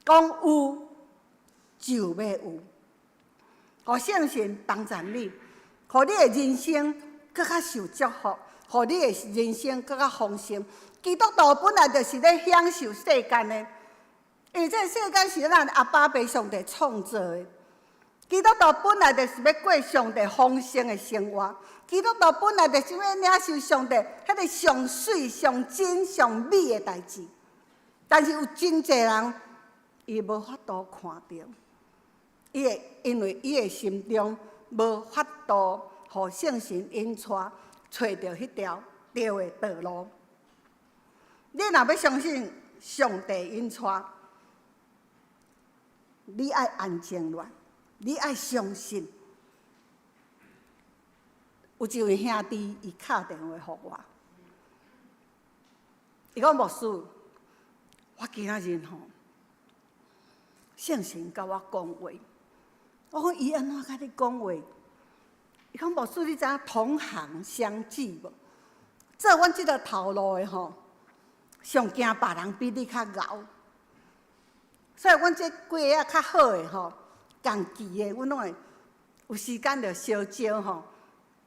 講有就欲有。予聖神幫助你，予你的人生閣較受祝福，予你的人生閣較豐盛。基督徒本來就是咧享受世間的，因為這個世間是咱阿爸父上帝創造的。基督徒本來就是欲過上帝豐盛的生活。基督徒本來就是欲領受上帝彼个上媠、上真、上美的代誌。但是有真濟人，伊無法度看著，伊會因為伊的心中無法度予聖神引帶，揣著彼條對的道路。你若欲相信上帝引帶，你愛安靜落來，你愛相信。有一位兄弟，伊敲電話予我，伊講牧師，我今仔日吼，聖神共我講話。我講伊按怎共你講話？伊講牧師，你知影同行相忌無？做阮這個頭路的吼，上驚別人比你較𠢕。所以阮這幾个仔較好的吼，仝期的，阮攏會有時間就相招吼，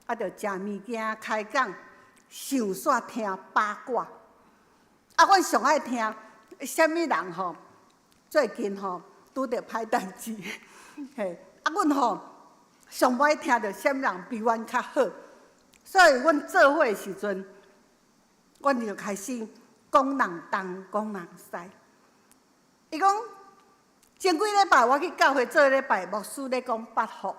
啊，就食物件開講，上煞聽八卦。啊，阮上愛聽啥物人吼，最近吼拄著歹代誌，嘿，啊，阮吼上無愛聽著啥物人比阮較好，所以阮做伙的時陣，阮就開始講人東講人西。伊講前幾禮拜我去教會做禮拜，牧師咧講八福。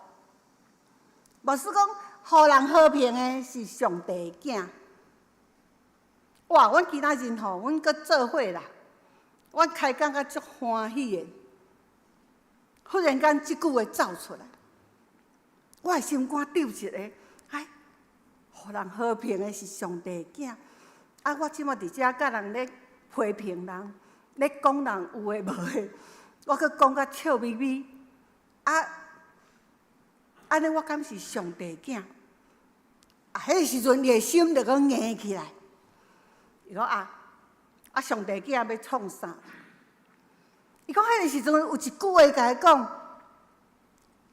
牧師講，予人和平的是上帝的囝。哇！阮今仔日吼，阮閣做伙啦，阮開講甲足歡喜的。忽然間，這句話走出來，我的心肝吊一個，哎，予人和平的是上帝的囝。啊，我這馬佇遮佮人咧批評人，咧講人有的無的，我閣講甲笑眯眯。啊，按呢我敢是上帝囝？啊，彼個時陣伊的心就閣硬起來。伊講啊，啊，上帝囝欲創啥？伊講彼個時陣有一句話共伊講：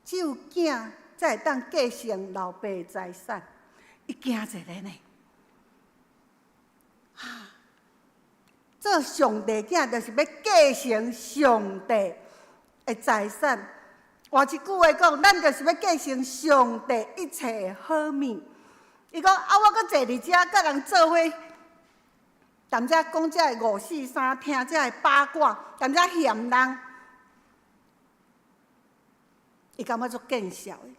只有囝才會當繼承老爸的財產。伊驚一下呢。啊，做上帝囝就是欲繼承上帝的財產。換一句話講，咱就是欲繼承上帝一切的好物。伊講啊，我閣坐佇遮，佮人做伙，踮遮講這个五四三，聽這个八卦，踮遮嫌人，伊感覺足見笑的。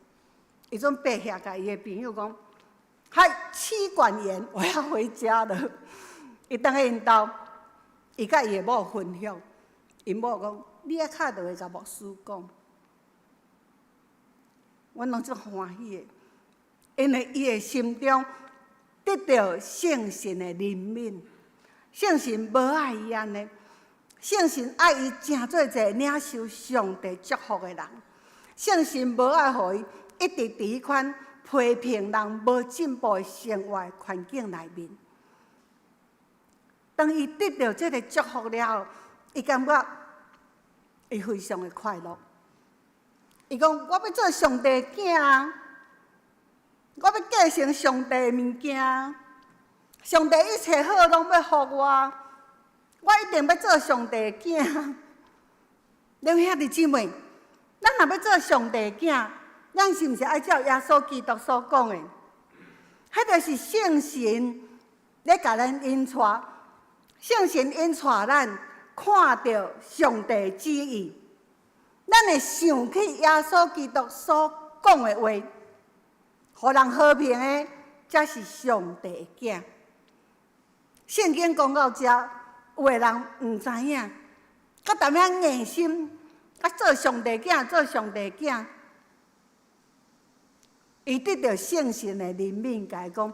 伊陣爬起來，共伊的朋友講：嗨，妻管嚴，我要回家了。伊轉去𪜶兜，伊佮伊的某分享，𪜶某講：你愛敲電話共牧師講。阮攏足歡喜的，因為伊的心中得著聖神的憐憫，聖神無愛伊按呢，聖神愛伊成做一個領受上帝祝福的人，聖神無愛予伊一直佇彼款批評人無進步的生活環境內面。當伊得著這个祝福了後，伊感覺伊非常的快樂。伊講：我欲做上帝囝，我欲繼承上帝的物件，上帝一切好攏欲予我，我一定欲做上帝的囝。兩位兄弟姊妹，咱若欲做上帝的囝，咱是毋是愛照耶穌基督所講的？彼個是聖神咧共咱引帶，聖神引帶咱看著上帝旨意。咱會想起耶穌基督所講的話，予人和平的，才是上帝的囝。聖經講到遮，有的人毋知影，閣踮遐硬心，啊做上帝囝，做上帝囝。伊得著聖神的憐憫，共伊講，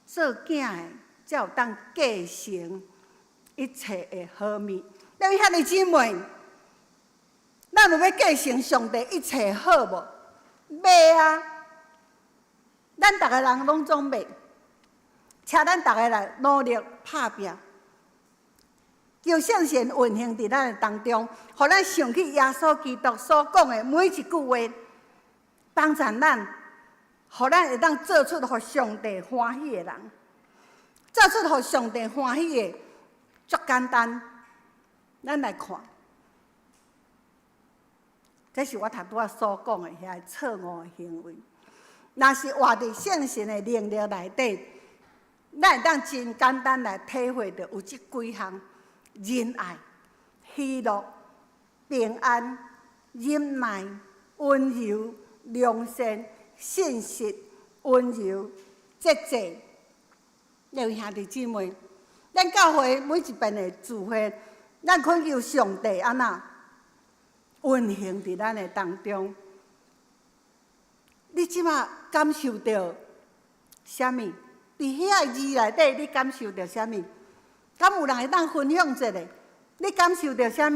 做囝的才有當繼承一切的好物。兩位兄弟姊妹，咱有欲繼承上帝一切好無？欲啊！咱逐个人攏總欲，請咱逐个來努力拍拚，求聖神運行佇咱的當中，予咱想起耶穌基督所講的每一句話，幫助咱，予咱會當做出予上帝歡喜的人，做出予上帝歡喜的，足簡單。咱來看。這是我頭拄仔所講的遐個錯誤的行為。若是活佇聖神的能力內底，咱會當真簡單來體會著有這幾項：仁愛、喜樂、平安、忍耐、溫柔、良善、信實、溫柔、節制。各位兄弟姊妹，咱教會每一遍的聚會，咱懇求上帝按怎運行佇咱的當中。你這馬感受著啥物？佇遐个字內底，你感受著啥物？敢有人會當分享一下？你感受著啥物？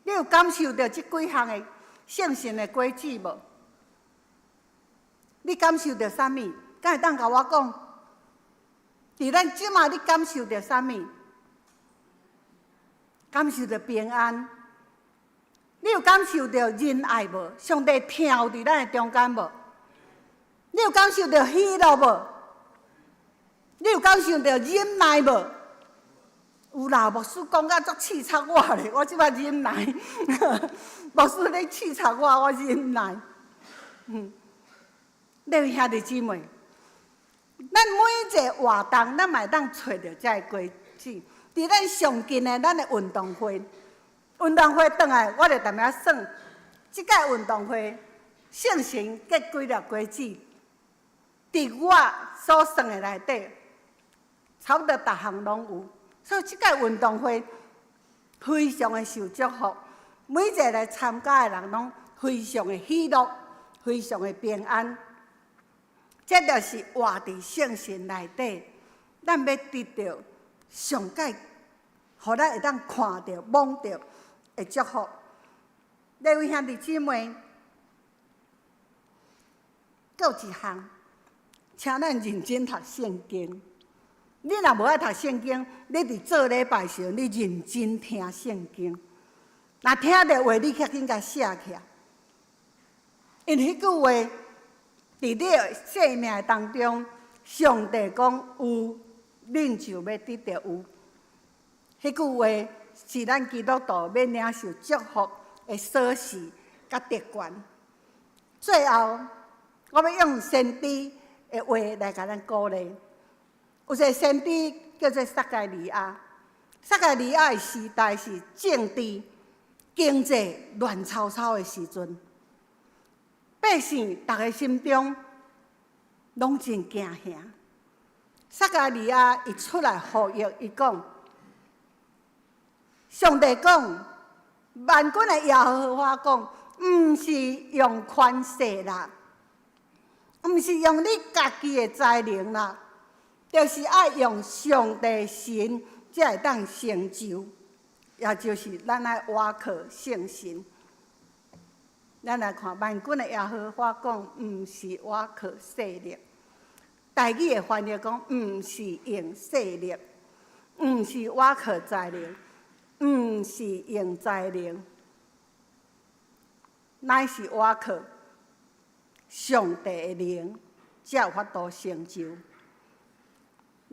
你有感受著這幾項的聖神的果子無？你感受著啥物？敢會當共我講？佇咱這馬，你感受著啥物？感受著平安？你有感受著仁愛無？上帝疼佇咱的中間無？你有感受著喜樂無？你有感受著忍耐無？有啦，牧師講甲足刺插我咧，我這擺忍耐。牧師咧刺插我，我忍耐。各位兄弟姊妹，咱每一個活動，咱嘛會當揣著這个果子。佇咱上近的咱的運動會，運動會轉來，我就踮遐算，這屆運動會聖神結幾粒果子，佇我所算的內底，差不多逐項攏有。所以這屆運動會非常的受祝福，每一個來參加的人攏非常的喜樂，非常的平安。這就是活佇聖神內底，咱欲得著上蓋，予咱會當看著、摸著的祝福。各位兄弟姊妹，閣有一項，請咱認真讀聖經。你若無愛讀聖經，你佇做禮拜時，你認真聽聖經。若聽著話，你較緊共寫起來，因為彼句話佇你的生命的當中，上帝講有，恁就欲得著有。彼句話是咱基督徒欲領受祝福的鎖匙佮特權。最後，我欲用先知的話來共咱鼓勵。有一个先知叫做撒迦利亞，撒迦利亞的時代是政治、經濟亂糟糟的時陣，百姓逐个心中攏真驚嚇。撒迦利亞伊出來呼籲，伊講：上帝講，萬軍的耶和華講，毋是用權勢啦，毋是用你家己的才能啦。就是愛用上帝神，才會當成就，也就是咱愛倚靠聖神。咱來看萬軍的耶和華講，毋是倚靠勢力；台語的翻譯講，毋是用勢力，毋是倚靠才能，毋是用才能，乃是倚靠上帝的靈，才有法度成就。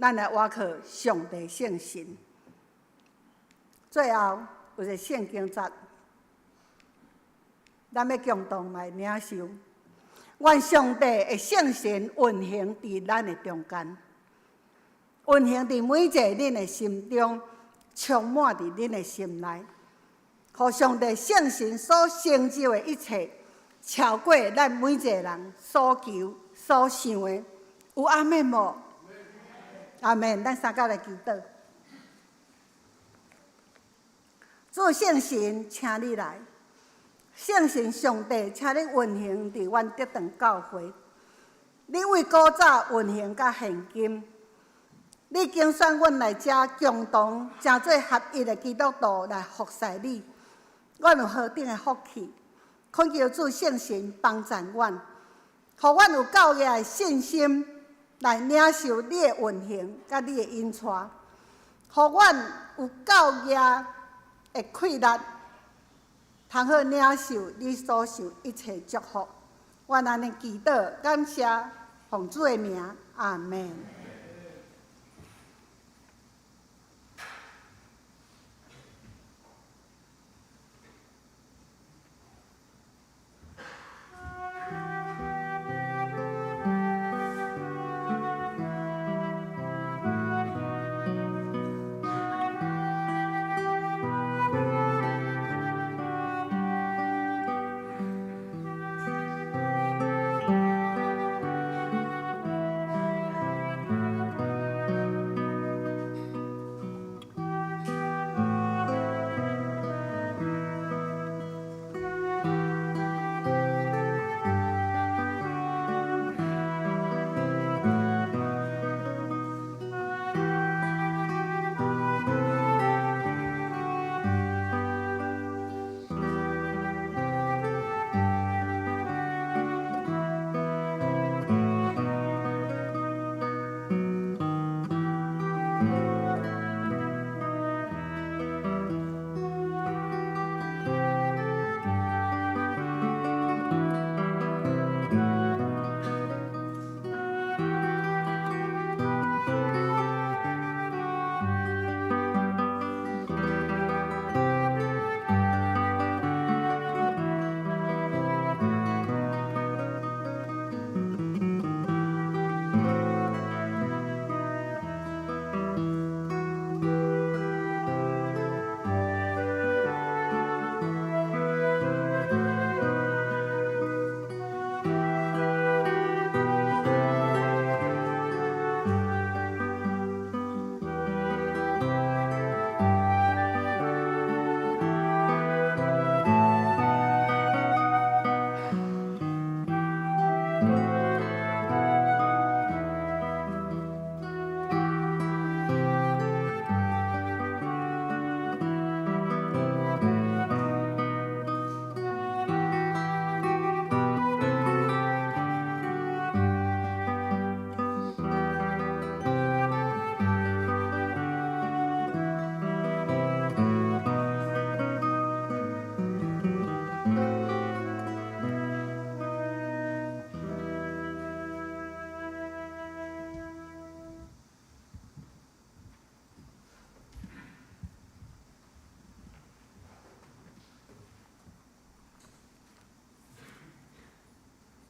咱來倚靠上帝聖神。最後有一个聖經節，咱欲共同來領受。願上帝的聖神運行佇咱的中間，運行佇每一个恁的心中，充滿佇恁的心內，予上帝聖神所成就的一切，超過咱每一个人所求所想的。有阿們無？阿們，咱三甲來祈禱。主聖神，請你來。聖神上帝，請你運行佇阮德堂教會。你為古早運行到現今，你揀選阮來遮共同成做合一的基督徒來服侍你。阮有何等的福氣！懇求主聖神幫贊阮，予阮有夠額的信心來領受你的運行佮你的引帶，予阮有夠額的氣力，通好領受你所受一切祝福。阮按呢祈禱，感謝奉主的名，阿們。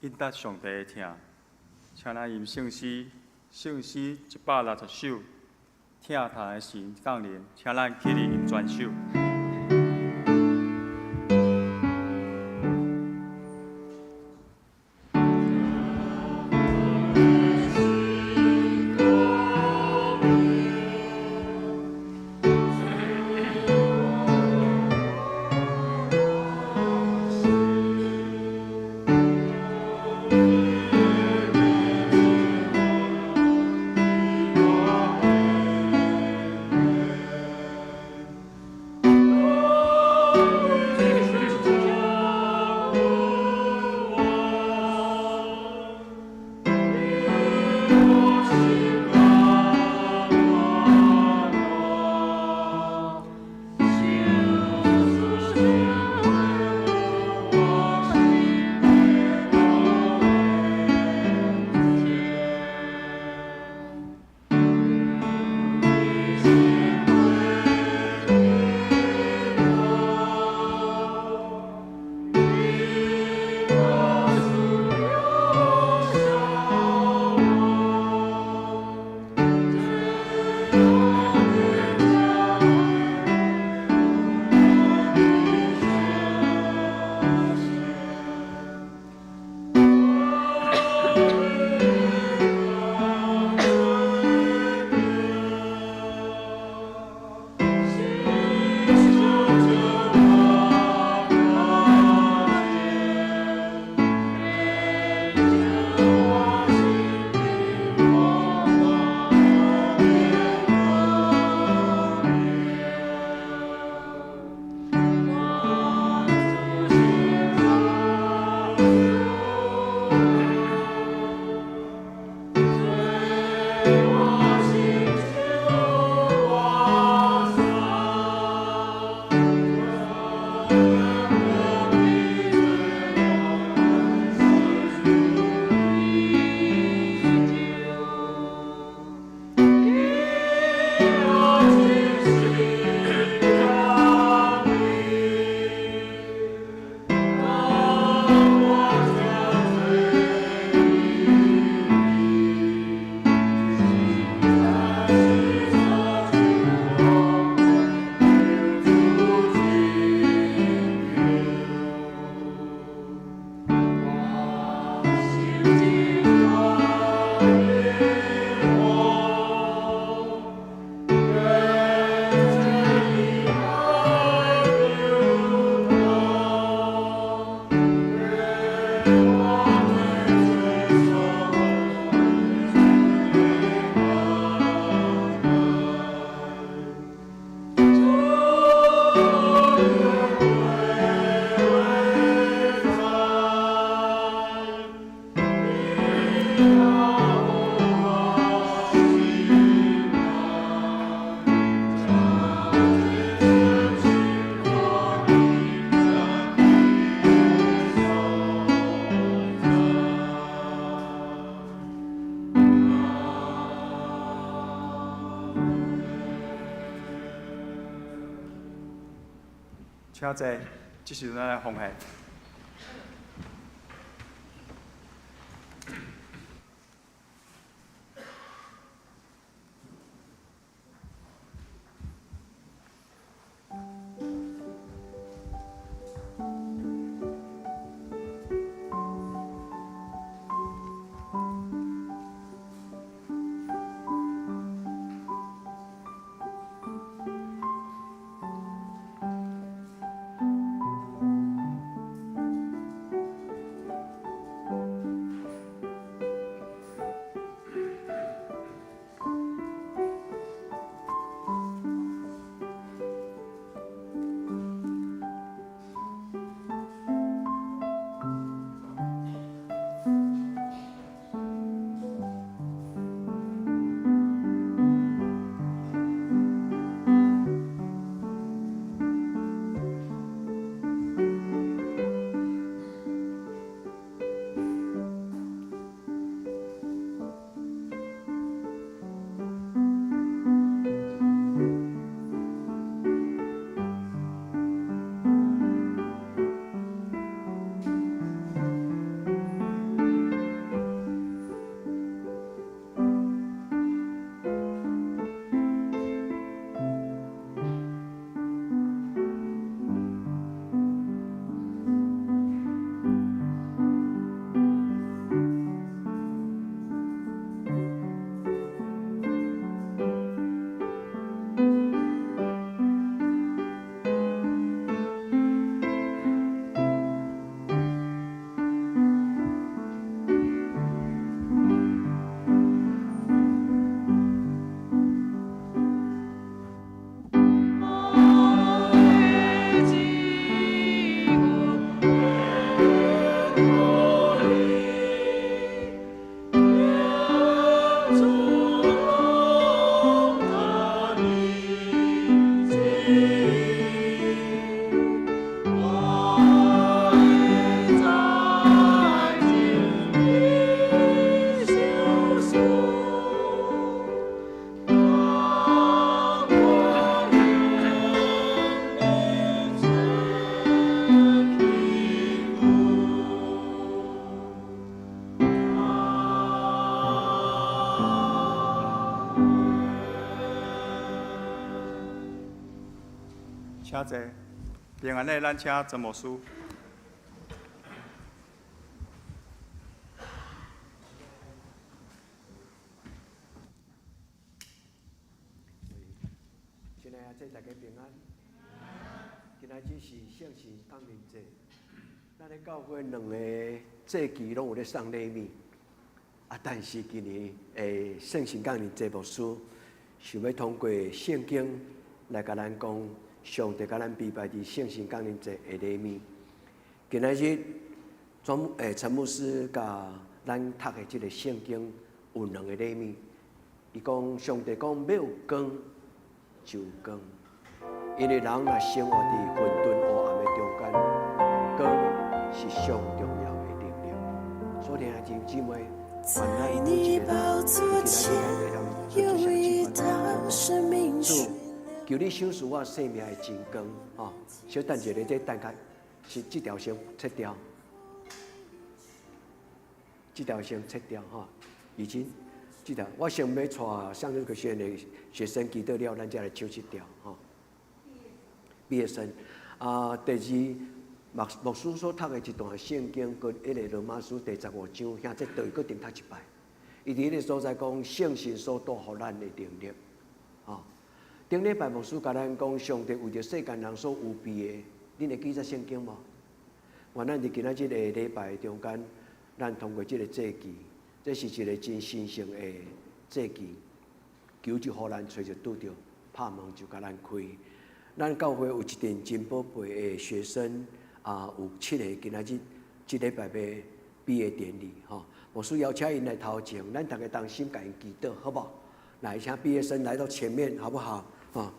应答上帝的疼。请咱吟圣诗，圣诗160首，疼痛的神降临，请咱起立吟全首。请坐，这时阵咱来奉献。請坐。平安的，咱請曾牧師。親愛的，大家平安。今仔日是聖神降臨節，咱咧教會兩個節期攏有咧送禮物，啊，但是今年的聖神降臨節牧師想欲通過聖經來共咱講上帝共咱預備佇聖神降臨節的禮物。今仔日莊陳牧師共咱讀的這个聖經有兩个禮物，伊講上帝講欲有光就有光，因為人若生活佇混沌烏暗的中間，光是上重要的能力。所以兄弟姊妹，在你寶座前有一道生命主，求你賞賜我生命的真光，吼！小等一下，這等下是這條先切掉，這條先切掉，吼！已經這條，我先欲帶向日葵學院的學生祈禱了，咱才來唱這條，吼。畢業生啊，第二牧師所讀的一段聖經，閣彼個羅馬書第15章，遐這對閣重讀一擺。伊佇彼个所在講聖神所帶予咱的能力，吼。頂禮拜牧師共咱講，上帝為著世間人所預備的，恁會記這聖經無？願咱佇今仔這个禮拜中間，咱通過這个祭期，這是一个真神聖的祭期，求主予咱揣著拄著，拍門就共咱開。咱教會有一陣真寶貝的學生啊，有七个今仔日這禮拜欲畢業典禮吼，牧師邀請𪜶來頭前，咱逐个同心共𪜶祈禱，好無？來，請畢業生來到前面，好不好？啊！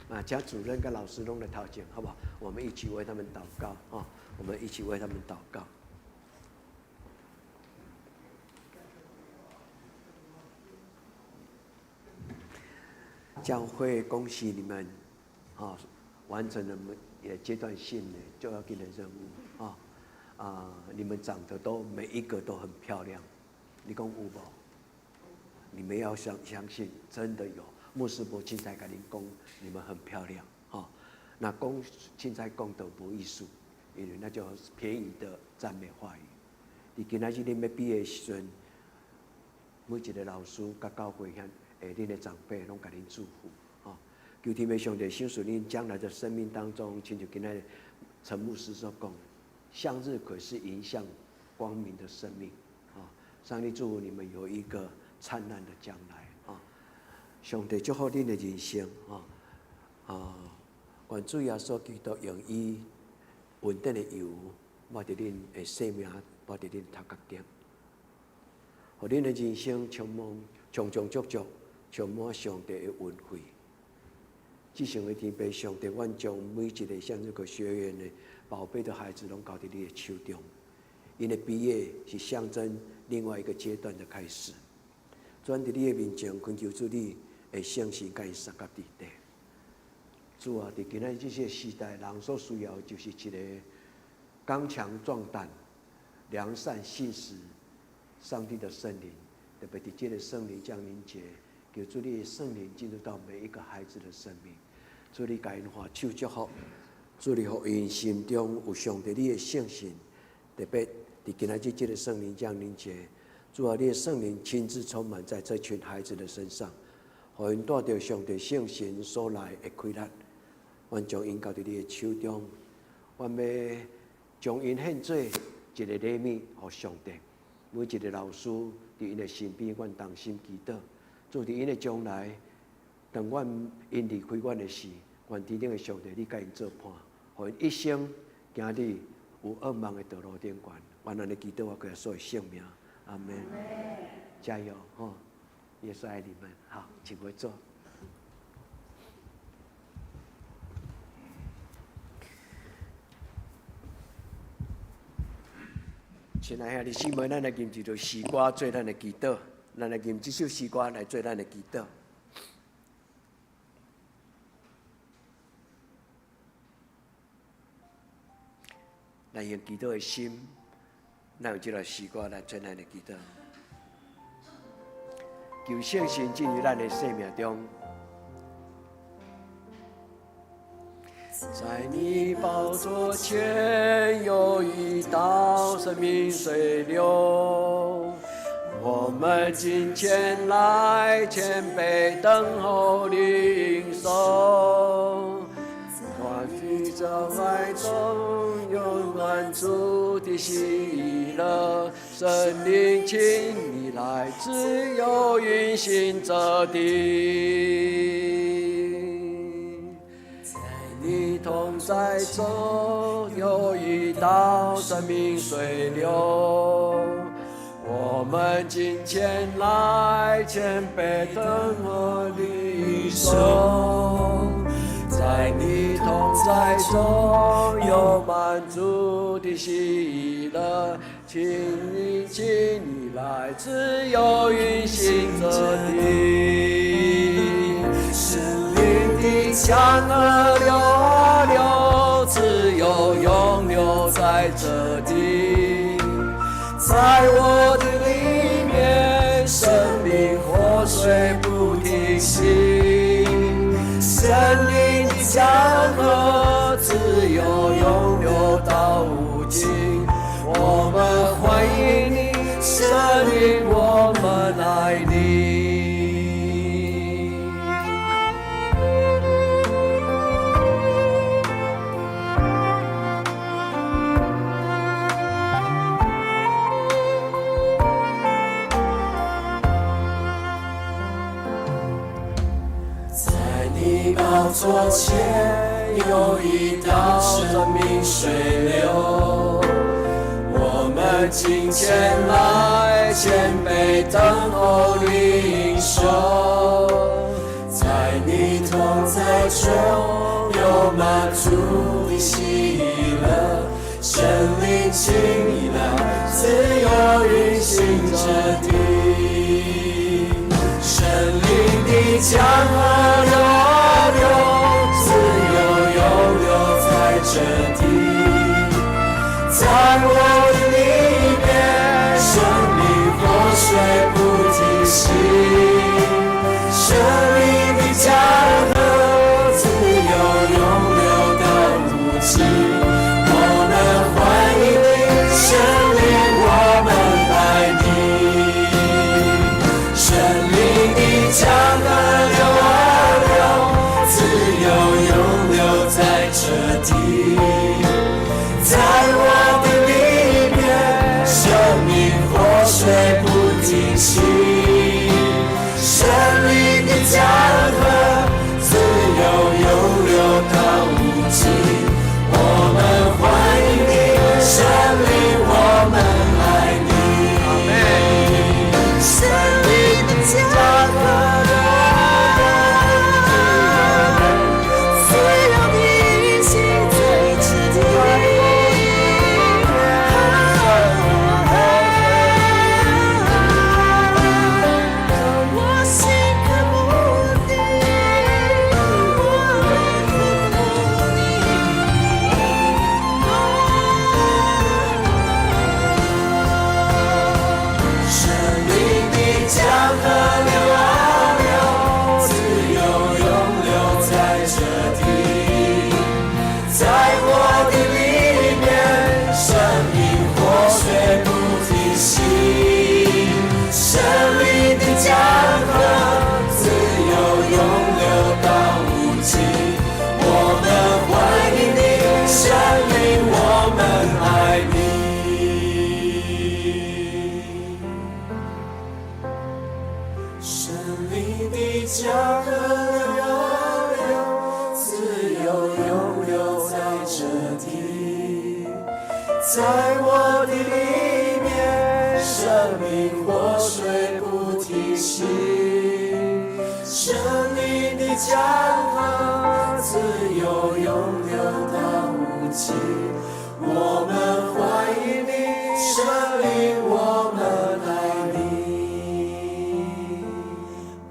啊，請主任跟老師攏來頭前，好不好？我們一起為他們禱告啊！我們一起為他們禱告。教會恭喜你們，啊，完成了也階段性的就要給的任務啊！啊，你們長得都每一個都很漂亮，你講有無？你們要相信，真的有。牧師無凊彩共恁講，你們很漂亮，哈。那講凊彩講都無意思，因為那就便宜的讚美話語。佇今仔日恁欲畢業的時陣，每一个老師佮教會遐，恁的長輩攏共恁祝福，哈。求天父上帝賞賜恁將來的生命當中，親像今仔日陳牧師所講，向日葵是迎向光明的生命，啊！上帝祝福你們有一個燦爛的將來，啊！上帝祝福恁的人生，啊！啊！願主耶穌基督用伊恩典的油抹佇恁的生命，抹佇恁頭殼頂，予恁的人生充滿充充足足，充滿上帝的恩惠。至聖的天父上帝，阮將每一个向日葵學院的寶貝的孩子，攏交佇你的手中。𪜶的畢業是象徵另外一個階段的開始。主，佇你的面前，懇求主你的聖神共𪜶相佮佇底。主啊，佇今仔日這個時代，人所需要的就是一個剛強壯膽、良善信實、上帝的聖靈。特別佇這個聖靈降臨節，求主你的聖靈進入到每一個孩子的生命。主你共𪜶揮手祝福，主你予𪜶心中有上帝你的聖神。特別佇今仔日這個聖靈降臨節，主啊，你的聖靈親自充滿在這群孩子的身上，予𪜶帶著上帝聖神所來的氣力。阮將𪜶交佇你的手中，阮欲將𪜶獻做一个禮物予上帝。每一个老師佇𪜶的身邊，阮同心祈禱。主佇𪜶的將來，當阮𪜶離開阮的時，願天頂的上帝，你共𪜶做伴，予𪜶一生行佇有仰望的道路頂懸。願按呢祈禱，我耶穌的聖名，阿門。加油，吼！耶穌愛你們，好，請回座。親愛兄弟姊妹，咱來吟一首詩歌做咱的祈禱。咱來吟這首詩歌來做咱的祈禱。咱用祈禱的心，咱用這首詩歌來做咱的祈禱。求聖神進入咱的生命中。在你寶座前有一道生命水流，我們敬虔來謙卑等候領受。在你這愛中有滿足的喜樂，聖靈，請你來自由運行這地。在你同在中有一道生命水流，我們敬虔來謙卑等候領受。在你同在中有滿足的喜樂，請你，請你來自由運行這地。聖靈的江河流啊流，自由湧流在這地，在我的裡面，生命活水不停息。聖靈的江河自由湧流到無盡，我們歡迎你，聖靈，我們愛你。在你寶座前有一道生命水流，我們敬虔來謙卑等候領受。在你同在中有滿足的喜樂，聖靈，請你來自由運行這地。聖靈的江河流啊流，自由湧流在這地，在我的裡面，生命活水不停息。聖靈的江河自由湧流到無盡，我們歡迎你，聖靈，我們愛你。聖靈的江河流啊流，自由湧流在這地，在我的裡面，生命活水不停息。聖靈的江河自由湧流到無盡，我們歡迎你，聖靈，我們愛你。聖靈的江河流啊流，自由的運行在這地。我心渴慕你，我渴慕你。聖靈的江河流啊流，自由湧流在這地，在我的裡面，生命活水不停息。聖靈的江河自由湧流到無盡，我們歡迎你，聖靈，我們愛你。聖靈的江河流啊流，自由湧流在這地，在我的裡面，生命活水不停息。聖靈的江河自由湧流到無盡，我們歡迎你，聖靈，我們愛你。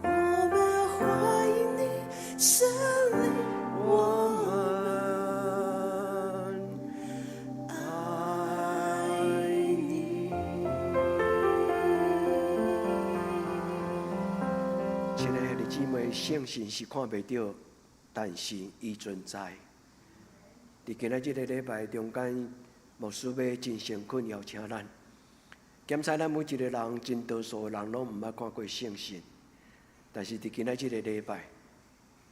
我們歡迎你，聖靈，我們愛你。姊妹，圣神是看袂著，但是伊存在。伫今仔这个礼拜中间，牧师欲真诚恳邀请咱，检查咱每一个人，真多数的人拢毋捌看过圣神，但是伫今仔这个礼拜，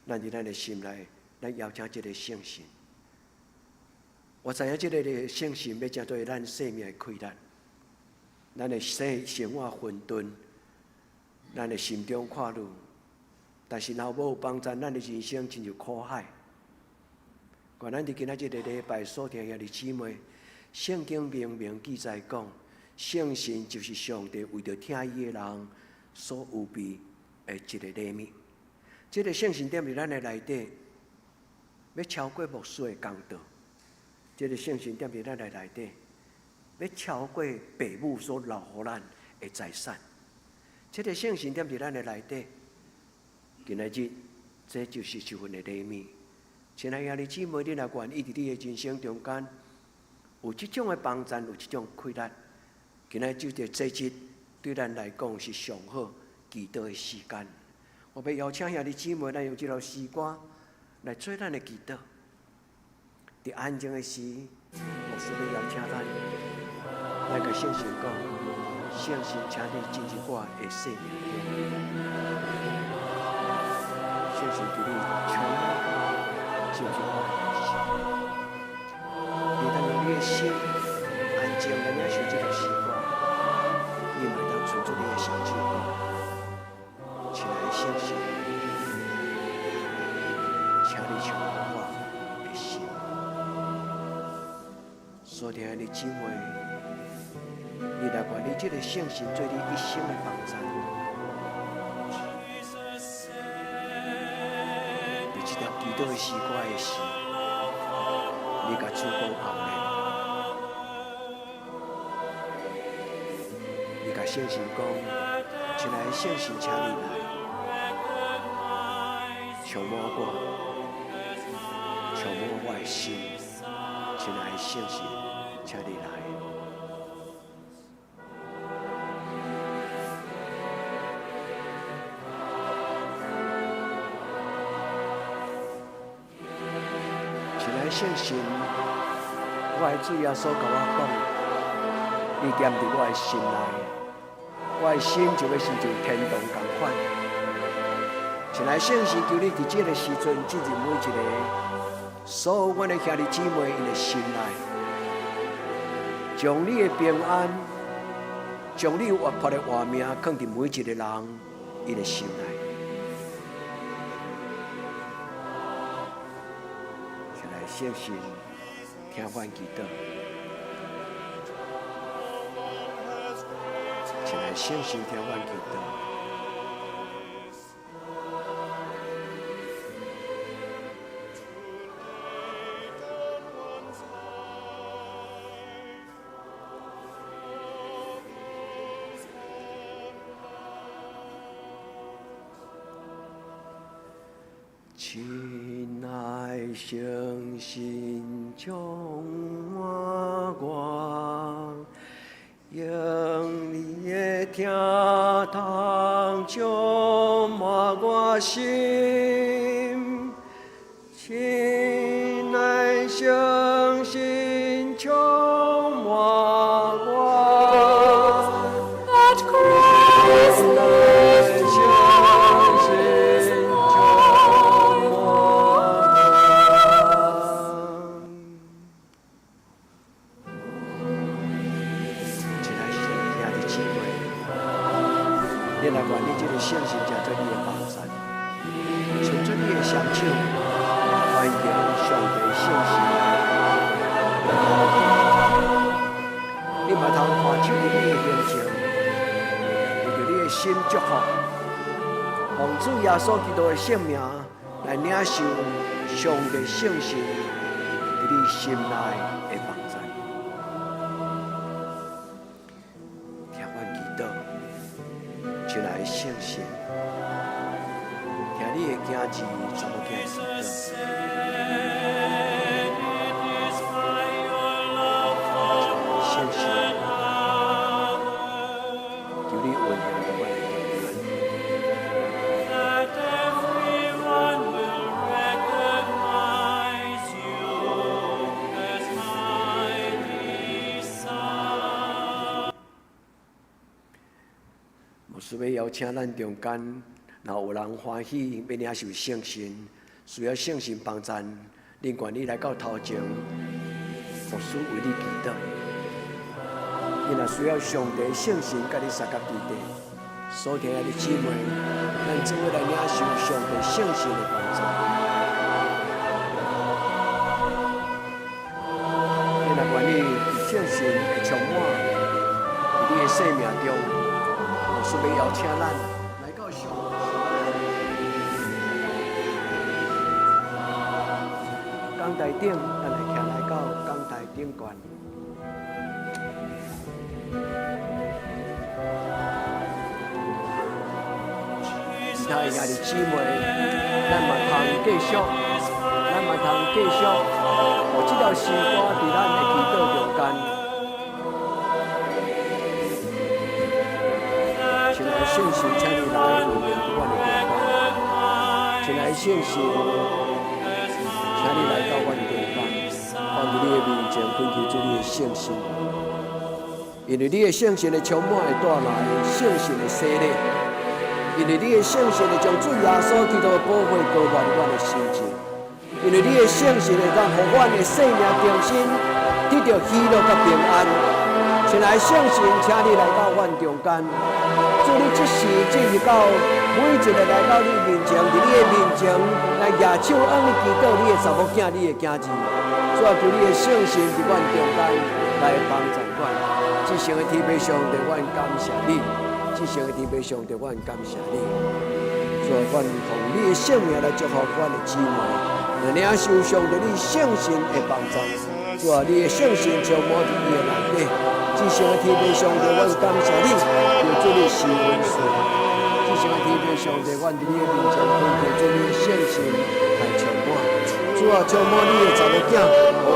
咱伫咱的心内，咱邀请这个圣神。我知影这个圣神欲成做咱生命的气力，咱的生活混沌，咱的心中快乐，但是若无帮助，咱的人生亲像苦海。愿咱伫今仔这个礼拜所听兄弟姊妹，圣经明明记载讲，圣神就是上帝为著疼伊的人所预备的一个礼物。这个圣神踮伫咱的内底，欲超过牧师的讲道；这个圣神踮伫咱的内底，欲超过父母所留予咱的财产。这个圣神踮伫咱的内底，今仔日这就是一份的礼物。亲爱兄弟姊妹，你若愿意伫你的人生中间有这种的帮助，有这种气力，今仔就这节日对咱来讲是上好祈祷的时间。我欲邀请兄弟姊妹，咱用这首诗歌来做咱的祈祷。伫安静的时，牧师欲邀请咱来共圣神讲：圣神，请你进入我的生命中。圣神，求你充满进入我的心。你当用你的心安静来领受这个诗歌，你嘛会当伸出你的双手讲：亲爱的圣神，请你充满我的心。所听的姊妹，你来愿你这个圣神做你一生的帮助。伫这条祈祷的诗歌的时，你共主讲阿们，你共圣神讲：亲爱的圣神，请你来，充满我，充满我的心。亲爱的圣神，请你来。亲爱的圣神，我的主耶稣共我讲，你踮伫我的心内，我的心就欲亲像天堂仝款。亲爱的圣神，求你伫这个时阵进入每一个所有阮的兄弟姊妹𪜶的心内，将你的平安，将你活泼的活命，放伫每一个人𪜶的心内。亲爱的圣神，听阮祈祷。亲爱的圣神，听阮祈祷。亲爱圣神充满我，用你的疼痛充满我心。亲爱圣神充满我。 That Christ lives 圣神充满我。亲爱的兄弟姊妹，你若愿你这个圣神成做你的帮助，伸出你的双手，欢迎上帝圣神。你嘛通看手伫你的面前，为著你的心祝福，奉主耶稣基督的圣名来领受上帝圣神伫你心内的帮助。听阮祈祷，亲爱的圣神，听你的囝儿查某囝祈祷。圣神，求你运行伫阮的中间。牧師欲邀請咱中間，若有人歡喜欲領受聖神，需要聖神幫贊，恁願意來到頭前，牧師為你祈禱。你若需要上帝聖神佮你相佮彼得，所聽的姊妹，咱做伙來領受上帝聖神的幫助。你若願意聖神會充滿佇你的生命中，牧師欲邀請咱來到上講台頂，咱來徛來到講台頂懸。其他的兄弟姊妹，咱嘛通繼續，咱嘛通繼續，予這條詩歌佇咱的祈禱中間。親愛的聖神，請你來運行佇阮的中間。親愛的聖神，請你來到阮中間，放佇你的面前，懇求主你的聖神，因為你的聖神會充滿，會帶來聖神的洗禮。因為你的聖神會將主耶穌基督的寶血膏抹佇阮的身上，因為你的聖神會當予阮的生命重新得著喜樂佮平安。親愛的聖神，請你來到阮中間，主你這時進入到每一個來到你面前，佇你的面前來舉手向你祈禱，你的查某囝，你的囝兒，主啊，求你的聖神佇阮中間來幫助阮。至聖的天父上帝，阮感謝你。至聖的天父上帝，阮感謝你。主啊，阮奉你的聖名來祝福阮的姊妹，來領受上帝你聖神的幫助。主啊，你的聖神充滿佇伊的內底。至聖的天父上帝，阮感謝你，求主你施恩賜。至聖的天父上帝，阮佇你的面前懇求主你的聖神來充滿。主啊，充滿你的查某囝，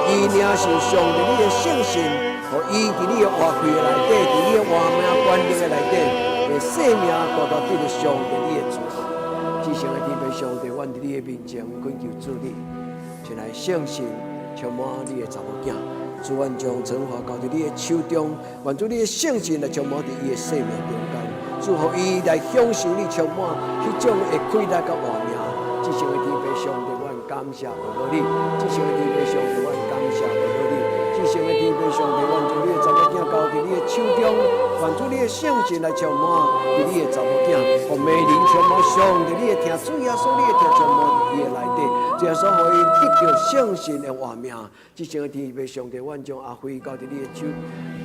予伊領受上帝你的聖神，予伊佇你的活氣的內底，佇你的活命權能的內底，的生命大大得著上帝你的祝福。至聖的天父上帝，阮佇你的面前懇求主你，前來聖神充滿你的查某囝。主，阮將陳華交佇你的手中，願主你的聖神來充滿佇伊的生命中間，祝福伊來享受你充滿彼種的快樂佮活命。至聖的天父上帝，阮感謝阿羅你。至聖的天父上帝，阮感謝阿羅你。至聖的天父上帝，阮將你的查某囝交佇你的手中，願主你的聖神來充滿佇你的查某囝，予美靈充滿上帝你的疼，主耶穌你的疼充滿佇伊的內底，主耶穌予伊得著聖神的活命。至聖的天父上帝，阮將阿輝交佇你的手，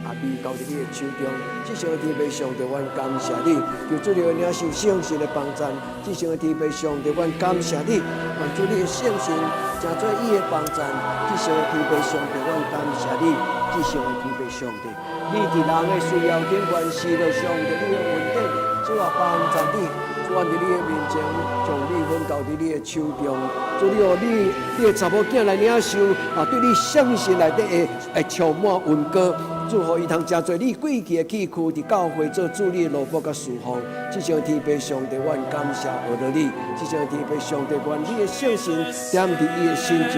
阿美交佇你的手中。至聖的天父上帝，阮感謝你，求主你領受聖神的幫助。至聖的天父上帝，阮感謝你，願主你的聖神成做伊的幫助。至聖的天父上帝，阮感謝你。至聖的天父上帝，你佇人的需要頂懸施著上帝你的恩典，主啊幫助你。主，阮佇你的面前，將你阮交佇你的手中。主，你予你你的查某囝來領受啊，對你聖神內底的會充滿恩膏。主，予伊通誠濟你過去的器具，佇教會做主你的奴僕佮侍奉。至聖天父上帝，阮感謝阿羅你。至聖天父上帝，願你的聖神點佇伊的身上。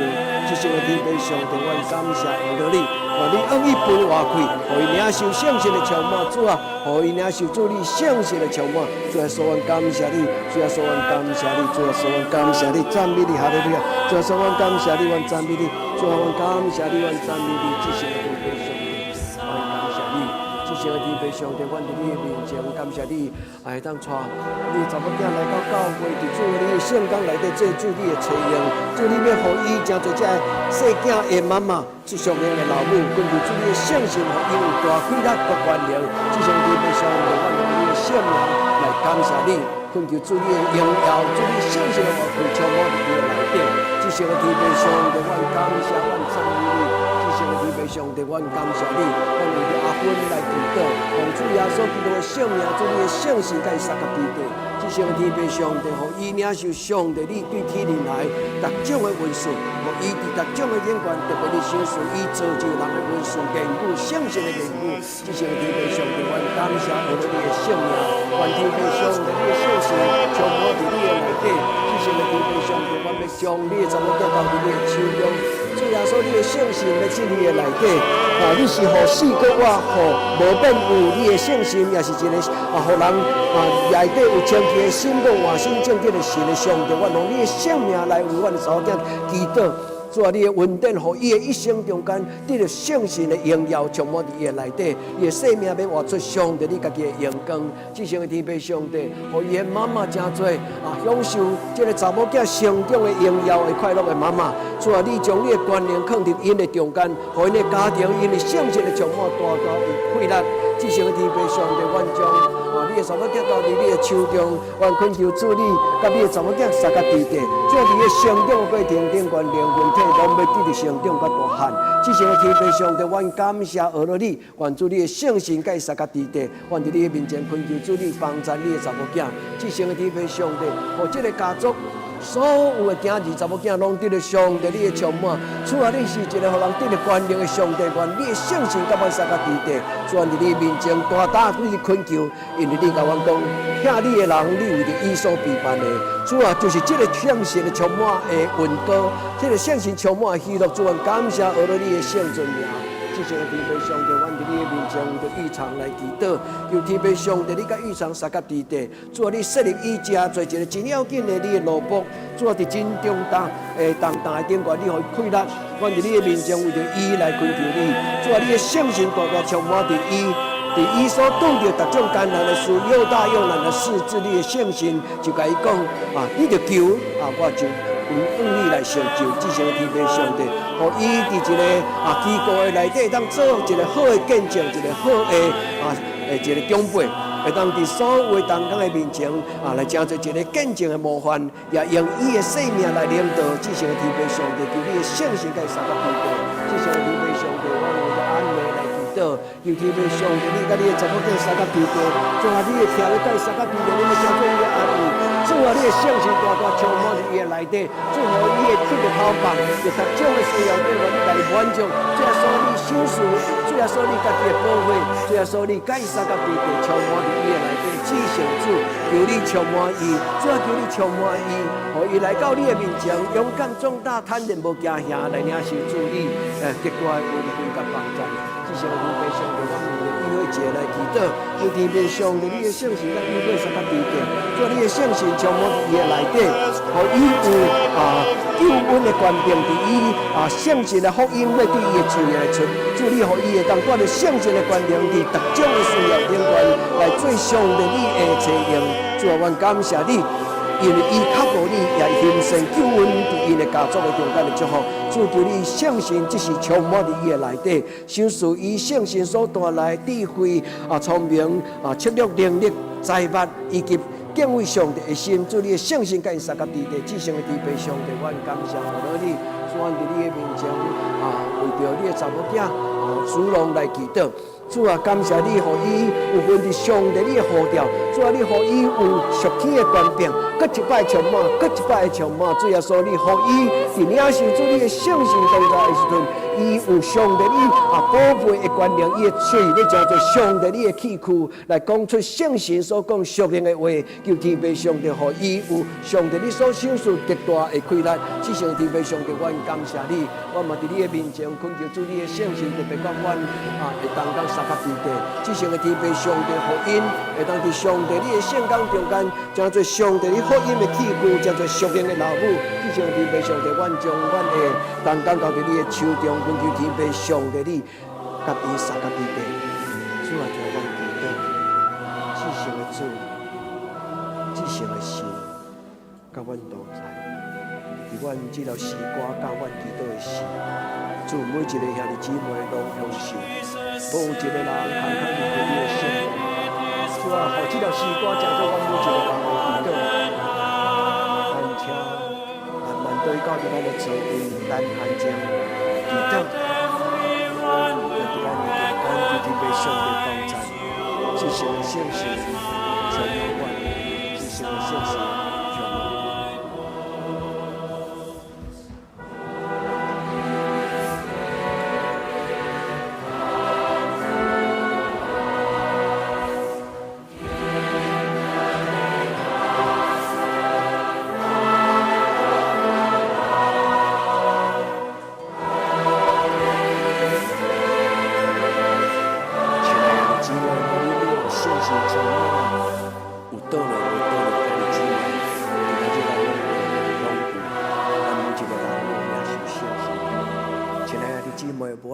至聖天父上帝，阮感謝阿羅你。願你恩伊分活氣，予伊領受聖神的充滿。主啊，予伊領受主你聖神的充滿。主耶穌，阮感謝你。主耶穌，阮感謝你。主耶穌，阮感謝你，讚美你，哈利路亞。主耶穌，阮感謝你，阮讚美你。主啊，阮感謝你，阮讚美你。至聖天父上帝，阮感謝你。至聖的天父上帝，阮佇你的面前感謝你，會當帶你查某囝來到教會，佇主你的聖工內底做主你的差用。主你欲予伊成做這个細囝的媽媽，做屬靈的老母，根據主你的聖神，予伊有大氣力佮權能。至聖天父上帝，阮用你的聖名來感謝你，懇求主你的榮耀，主你聖神的活氣充滿佇伊的內底。至聖的天父上帝，阮感謝，阮讚美你。至聖的天父上帝，阮感謝你，阮為著阿芬來祈禱，奉主耶穌基督的聖名，主你的聖神佮伊相佮彼得。至聖的天父上帝，予伊領受上帝你對天靈來逐種的恩賜，予伊佇逐種的眼光，特別你賞賜伊造就人的恩賜、言語、聖神的言語。至聖的天父上帝，阮感謝阿羅你的聖名，願天父上帝你的聖神充滿佇你的內底。至聖的天父上帝，阮欲將你的查某囝交佇你的手中。主耶穌，你的聖神欲進入伊的內底，啊，你是予死閣活，予無變有，你的聖神也是一個啊，予人啊內底有清氣的心，閣換新正直的神的上帝，阮用你的聖名來為阮的查某囝祈禱。主啊，你的恩典，予伊的一生中間得著聖神的榮耀，充滿佇伊的內底，伊的生命欲活出上帝你家己的榮光。至聖的天父上帝，予伊的媽媽誠濟啊，享受這个查某囝成長的榮耀的快樂的媽媽。主啊，你將你的權能放佇𪜶的中間，予𪜶的家庭，𪜶的聖神的充滿，大大有氣力。至聖的天父上帝，阮將啊，你的查某囝交佇你的手中，阮懇求主你，佮你的查某囝相佮佇地，主啊，佇个成長的過程頂，願靈魂體攏欲得著成長佮大漢。至聖的天父上帝，阮感謝阿羅你，願主你的聖神佮伊相佮佇地，阮佇你的面前懇求主你幫贊你的查某囝。至聖的天父上帝，予這个家族所有的囝兒、查某囝攏得著上帝你的充滿。主啊，你是一个予人得著權能的上帝，願你的聖神佮阮相佮佇地。主啊，佇你面前大膽去懇求，因為你共阮講，疼你的人，你為著伊所備辦的。主啊，就是這个聖神的充滿的恩膏，這个聖神充滿的喜樂。主啊，感謝阿羅你的聖尊名。至聖的天父上帝，阮佇你的面前為著玉長來祈禱，求天父上帝，你佮玉長相佮佇地。主啊，你設立伊誠做一个真要緊的你的奴僕。主啊，佇真重擔的重擔的頂懸，你予伊氣力。阮佇你的面前為著伊來懇求你。主啊，你的聖神大大充滿佇伊，佇伊所拄著逐種艱難的事，又大又難的事，主你的聖神就共伊講啊，你著求啊，我就向你來成就。至聖的天父上帝，予伊佇一个啊機構的內底，當做一个好的見證，一个好的啊一个長輩，會當佇所有的同工的面前啊來成做一个見證的模範，也用伊的生命來領導。至聖的天父上帝，求你的聖神共伊相佮佇地。至聖的天父上帝，阮為著安妮來祈禱，求天父上帝，你佮你的查某囝相佮佇地，主啊，你的疼欲佮伊相佮佇地，你欲成做伊的安慰。主啊，你的聖神大大充滿佇伊的內底，主予伊會得著頭放，佇逐種的需要頂懸，你共伊滿足。主耶穌，你賞賜，主耶穌，你家己的寶血，主耶穌，你佮伊相佮佇地，充滿佇伊的內底。至聖主，求你充滿伊，主啊，求你充滿伊，予伊來到你的面前，勇敢壯膽，坦然無驚嚇來領受主你極大的恩惠佮幫助。至聖天父上帝，阮為著伊伙一个來祈禱，求天父上帝，你的聖神佮伊伙相佮佇地，主你的聖神充滿佇伊的內底，予伊有啊救恩的權柄佇伊啊聖神的福音欲對伊的喙來出，主你予伊會當帶著聖神的權能佇逐種的需要頂懸來做上帝你的差用。主啊，阮感謝你，因為伊較無你，也興盛救恩佇𪜶的家族的中間的祝福。主求你聖神這時充滿佇伊的內底，賞賜伊聖神所帶來智慧啊、聰明啊、策略能力、財物以及敬畏上帝的心。主你的聖神佮𪜶相佮佇地，至聖的天父上帝，阮感謝阿羅你，主阮佇你的面前啊，為著你的查某囝啊，子龍來祈禱。主啊，感謝你，予伊有份佇上帝你的呼召。主啊，你予伊有屬天的權柄，閣一擺充滿，閣一擺的充滿。主耶穌，你予伊佇領受主你的聖神同在的時陣，伊有上帝你啊寶貝的權能，伊的喙咧成做上帝你的器具，來講出聖神所講屬靈的話。求天父上帝，予伊有上帝你所賞賜極大的氣力。至聖天父上帝，阮感謝你，我嘛佇你的面前懇求主你的聖神特別佮阮啊會當當相佮佇地。至聖的天父上帝，予𪜶會當佇上帝你的聖工中間，成做上帝你福音的器具，成做屬靈的老母。至聖的天父上帝，阮將阮的同工交佇你的手中，懇求天父上帝你佮伊相佮佇地。主啊，聽阮祈禱，至聖的主，至聖的神，佮阮同在。佇阮這條詩歌教阮祈禱的時，主每一个兄弟姊妹攏享受，無一個人空空離開你的聖殿。主啊，予這條詩歌成做阮每一個人的祈禱。咱請慢慢對到佇咱的座位，咱安靜祈禱。咱佇咱的中間，求天父上帝幫贊，至聖的聖神充滿阮，至聖的聖神充滿阮。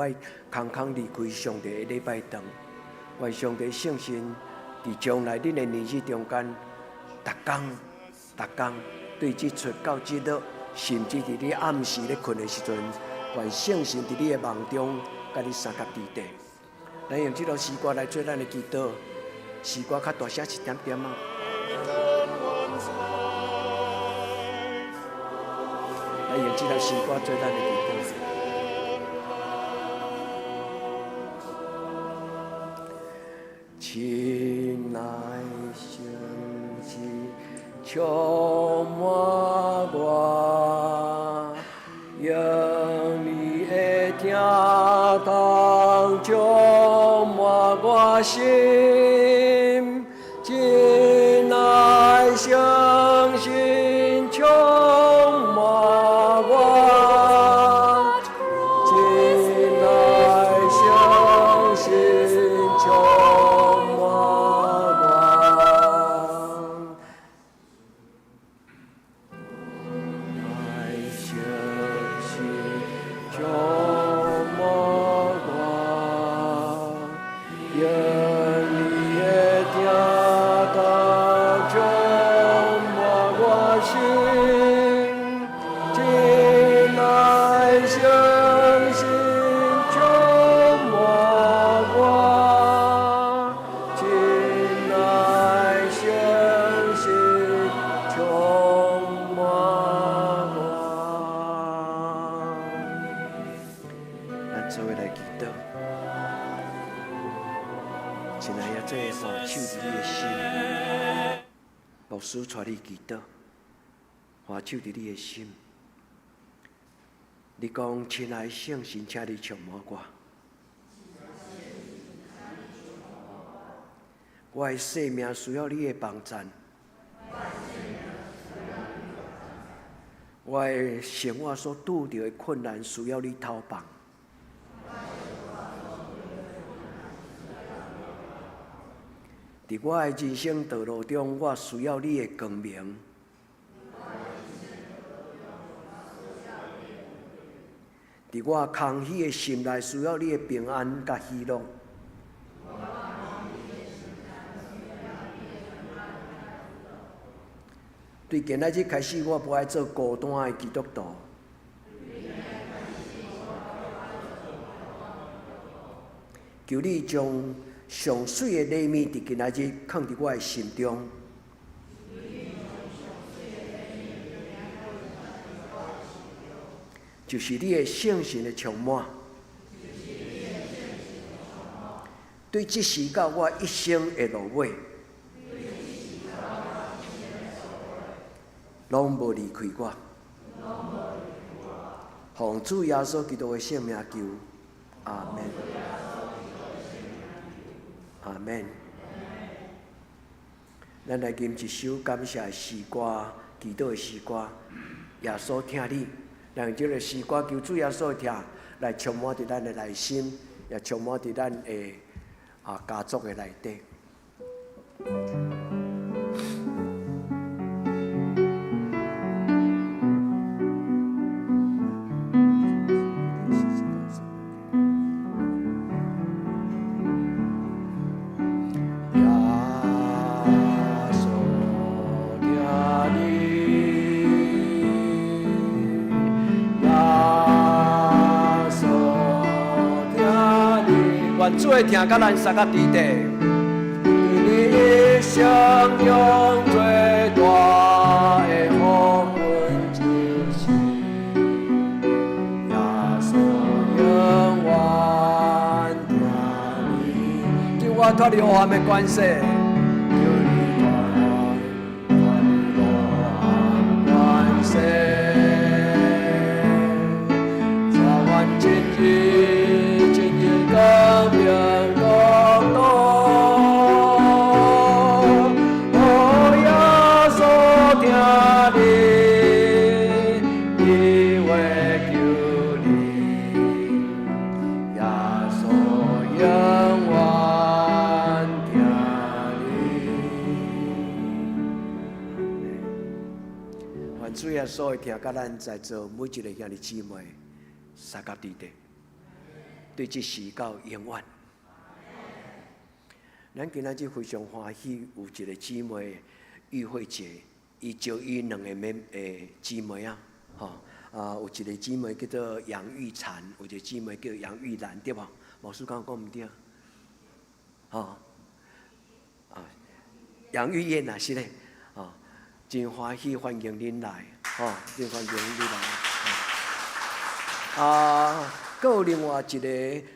爱空空离开上帝的礼拜堂。愿上帝圣神伫将来恁的年日中间，逐工逐工对日出到日落，甚至伫你暗时咧睏的时阵，愿圣神伫你的梦中佮你相佮伫底。咱用这首诗歌来做咱的祈祷，诗歌较大声一点点仔。咱用这首诗歌做咱的祈祷。亲爱圣神充满我，用你的疼痛充满我心，亲爱圣神充满我，亲爱圣神充满我。爱圣神充满我，用你的疼痛充满我心，亲爱圣神充满我，亲爱圣神充满我。咱做伙来祈祷，亲爱的，这个保守伫你的心，牧师带你祈祷，保守伫你的心。你讲，亲爱的圣神，请你充满我。我的生命需要你的帮助。我的生活所拄著的困难需要你透放。伫我的人生道路中，我需要你的光明。伫我空虚的心内，需要你的平安佮喜乐。对今仔日开始，我无爱做孤单的基督徒。求你将上媠的禮物伫今仔日囥佇我的心中。就是你的聖神的充滿。對這時到我一生的落尾，攏無離開我。奉主耶穌基督的聖名求，阿們。阿們。咱來吟一首感謝的詩歌，祈禱的詩歌。耶穌疼你，咱用這个詩歌求主耶穌的疼來充滿佇咱的內心，也充滿佇咱的家族的內底。耶穌疼你，耶穌疼你，願主的疼佮咱相佮佇底。你一生中最大的福分就是耶穌永遠疼你，救我脫離黑暗的權勢，救你脫離黑暗權勢，帶阮進入進入光明國度。哦，耶穌疼你，伊會救你，耶穌永遠疼你。願主耶穌的疼佮咱在座每一个兄弟姊妹相佮佇底。對這時到永遠。咱今仔日非常歡喜，有一個姊妹玉慧姐，伊招伊兩個妹姊妹啊，吼啊，有一個姊妹叫做楊玉嬋，有一個姊妹叫楊玉蘭，對無？牧師敢有講毋對？吼啊，楊玉燕啊，是咧，吼，真歡喜歡迎恁來，吼，真歡迎恁來。啊，閣有另外一個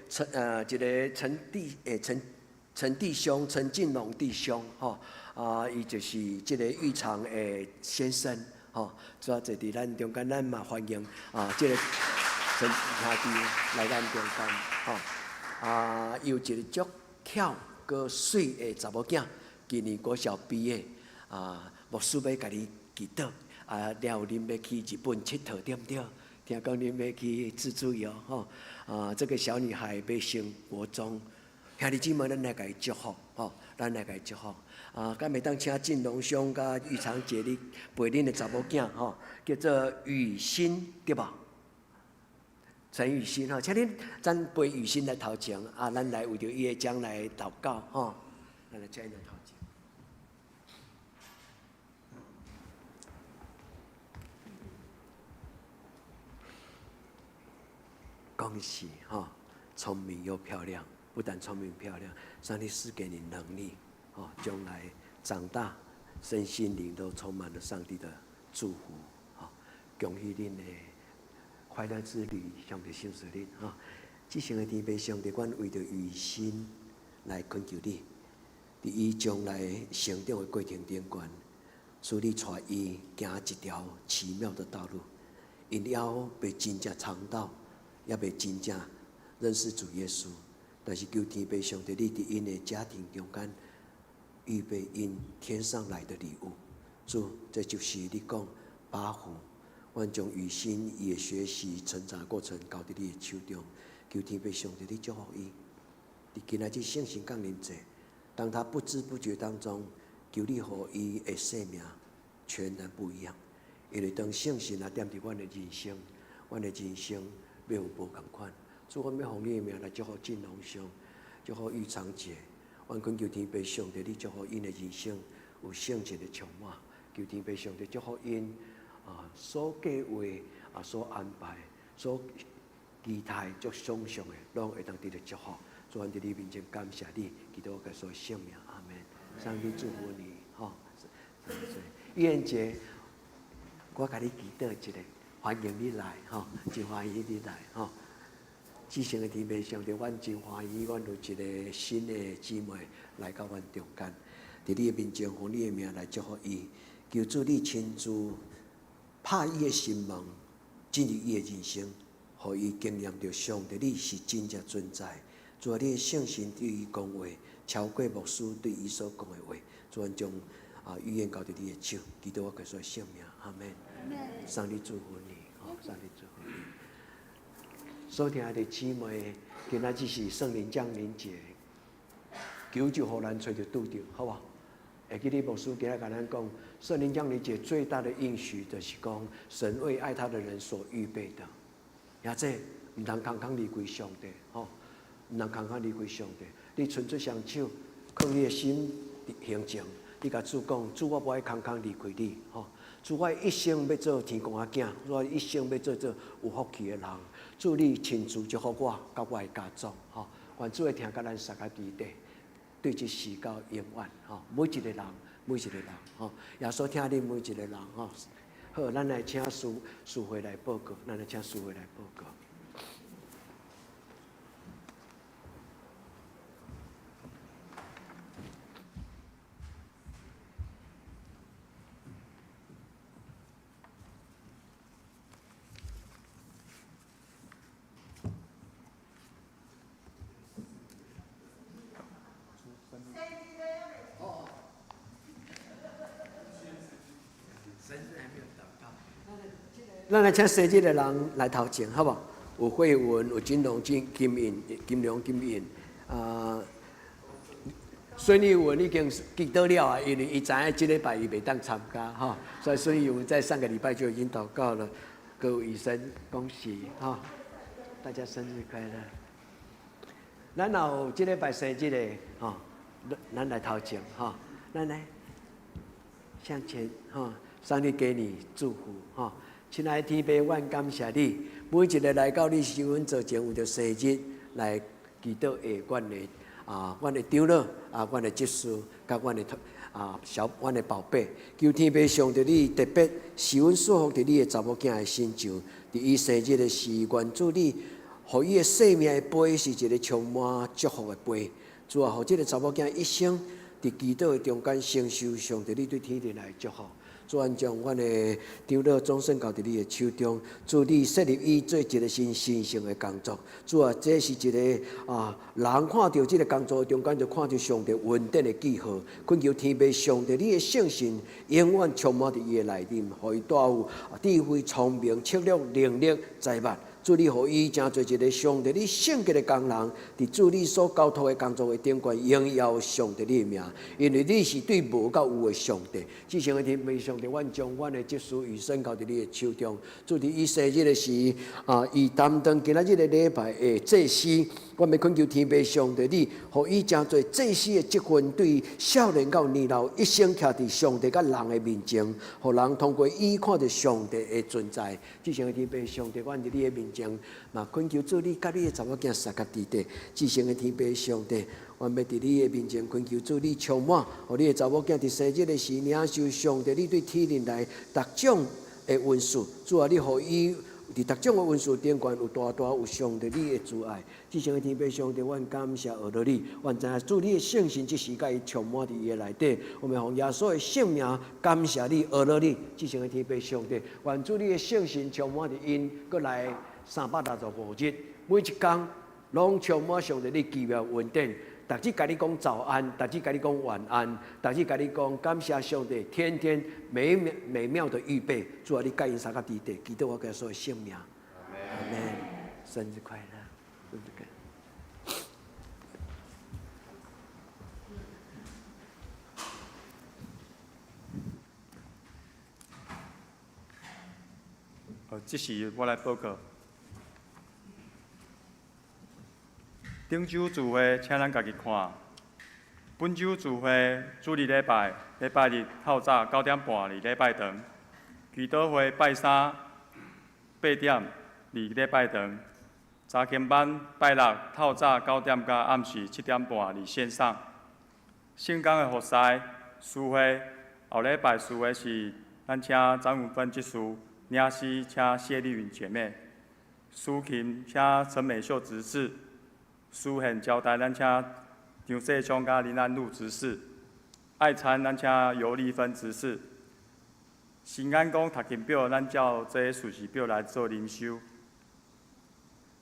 陳一個陳弟陳。陳弟兄，陳進龍弟兄，吼啊，伊就是這個玉長的先生，吼，主要坐佇咱中間，咱嘛歡迎啊，這個陳兄弟來咱中間，吼啊，伊有一個足巧閣媠的查某囝，今年國小畢業，啊，牧師欲共你祈禱，啊，了後恁欲去日本𨑨迌，對毋對？聽講恁欲去自助遊，吼，啊，這個小女孩欲升國中。兄弟姊妹，咱來共伊祝福，吼，咱來共伊祝福。啊，敢會當請進龍兄佮玉長姐你陪恁的查某囝，吼，叫做雨欣，對無？陳雨欣，吼，請恁咱陪雨欣來頭前，啊，咱來為著伊的將來禱告，吼，咱來請𪜶來頭前。恭喜，吼，聰明又漂亮。不但聰明漂亮，上帝賜給你能力，哦，將來長大，身心靈都充滿了上帝的祝福，哦，恭喜恁的快樂之旅，上帝賞賜恁，哈！至聖的天父上帝，阮為著雨欣來懇求你，佇伊將來成長的過程頂懸，主你帶伊行一條奇妙的道路，𪜶猶未真正嘗到，猶未真正認識主耶穌。但是求天父上帝，你佇𪜶的家庭中間預備𪜶天上來的禮物。主，這就是你講八福。阮將雨欣伊的學習成長過程交佇你的手中。求天父上帝，你祝福伊。佇今仔日聖神降臨節，當他不知不覺當中，求你予伊的生命全然不一樣。因為當聖神來踮佇阮的人生，阮的人生欲有無仝款。主，阮欲奉你的名來祝福進龍兄，祝福玉長姐。阮懇求天父上帝，你祝福𪜶的人生有聖靈的充滿。求天父上帝祝福𪜶啊，所計劃啊，所安排、所期待、足想象的，攏會當得著祝福。主，阮佇你面前感謝你，祈禱耶穌聖名，阿門。上帝祝福你，吼。玉燕姐，我共你祈禱一下，歡迎你來，吼，真歡喜你來，吼。至聖的天父上帝，阮真歡喜，阮有一個新的姊妹來到阮中間，佇你的面前，奉你的名來祝福伊，求主你親自拍伊的心門，進入伊的人生，予伊經驗著上帝你是真正存在。主啊，你的聖神對伊講話，超過牧師對伊所講的話。主，阮將啊預言交佇你的手，祈禱我耶穌聖名，阿門。上帝祝福你，吼，上帝祝福你。所聽的姊妹，今仔日是聖靈降臨節，求主予咱揣著拄著，好無？會記得牧師今仔共咱講，聖靈降臨節最大的應許，就是講神為愛他的人所預備的。也這毋通空空離開上帝，吼，毋通空空離開上帝。你伸出雙手，囥你的心佇胸前，你共主講：主，我無愛空空離開你，吼。主，我一生欲做天公仔囝，我一生欲做做有福氣的人。主，你親自祝福我，佮我的家族，吼。願主的疼佮咱相佮佇底，對這時到永遠，吼。每一個人，每一個人，吼。耶穌疼恁每一個人，吼。好，咱來請司司會來報告，咱來請司會來報告。咱來請生日的人來頭前，好無？有慧文，有金龍、金金印、金龍、金印啊。孫玉文已經祈禱了啊，因為伊知影這禮拜伊袂當參加吼，所以孫玉文在上個禮拜就已經禱告了。各位醫生，恭喜哈！大家生日快樂。咱若有這禮拜生日的吼，咱來頭前吼，咱來向前吼，上帝給你祝福吼。親愛的天父，阮感謝你，每一个來到你施恩座前為著生日來祈禱的阮的啊，阮的長老啊，阮的執事，佮阮的啊小阮的寶貝，求天父上帝你特別施恩賜福佇你的查某囝的身上，佇伊生日的時，願主你，予伊的生命的杯是一个充滿祝福的杯。主啊，予這个查某囝一生佇祈禱的中間承受上帝你對天頂來的祝福。主啊，將阮的長老終身交佇你的手中，主你設立伊做一个新神聖的工作。主啊，這是一个啊，人看著這个工作中間，就看著上帝恩典的記號。懇求天父上帝，你的聖神永遠充滿佇伊的內面，予伊帶有智慧、聰明、策略、能力、才幹。主你予伊成做一个上帝你聖潔的工人，佇主你所交託的工作的頂懸，榮耀上帝你的名，因為你是對無到有的上帝。至聖的天父上帝，阮將阮的執事與身交佇你的手中。主佇伊生日的時，啊，伊擔當今仔日的禮拜的祭司，阮欲懇求天父上帝你，予伊成做祭司的職分，對少年到年老，一生徛佇上帝佮人的面前，予人通過伊看著上帝的存在。至聖的天父上帝，阮佇你的面前，嘛懇求主你佮你的查某囝相佮佇底。至聖的天父上帝，阮欲佇你的面前懇求主你充滿，予你的查某囝佇生日的時領受上帝你對天靈來逐種的恩賜。主啊，你予伊佇逐種的恩賜頂懸有大大有上帝你的慈愛。至聖的天父上帝，阮感謝阿羅你，阮知影主你的聖神這時佮伊充滿佇伊的內底。我們奉耶穌的聖名感謝你，阿羅你。至聖的天父上帝，願主你的聖神充滿佇𪜶，閣來365日，每一工攏充滿上帝你奇妙恩典。逐日共你講早安，逐日共你講晚安，逐日共你講感謝上帝，天天美妙美妙的預備。主啊，你佮𪜶相佮佇底，祈禱我耶穌的聖名，阿門。生日快樂，生日快樂。好，這時我來報告。頂週聚會，請咱家己看。本週聚會，主日禮拜，禮拜日透早9點半佇禮拜堂；祈禱會拜三8點佇禮拜堂；查經班拜六透早9點到暗時7點半佇線上。聖工的服侍司會，後禮拜司會是咱請張文芬執事，領詩請謝麗雲姐妹，司琴請陳美秀執事。司獻招待，咱請張世昌佮林安祿執事；愛餐，咱請尤麗芬執事。新眼光讀經表，咱照這順序表來做靈修。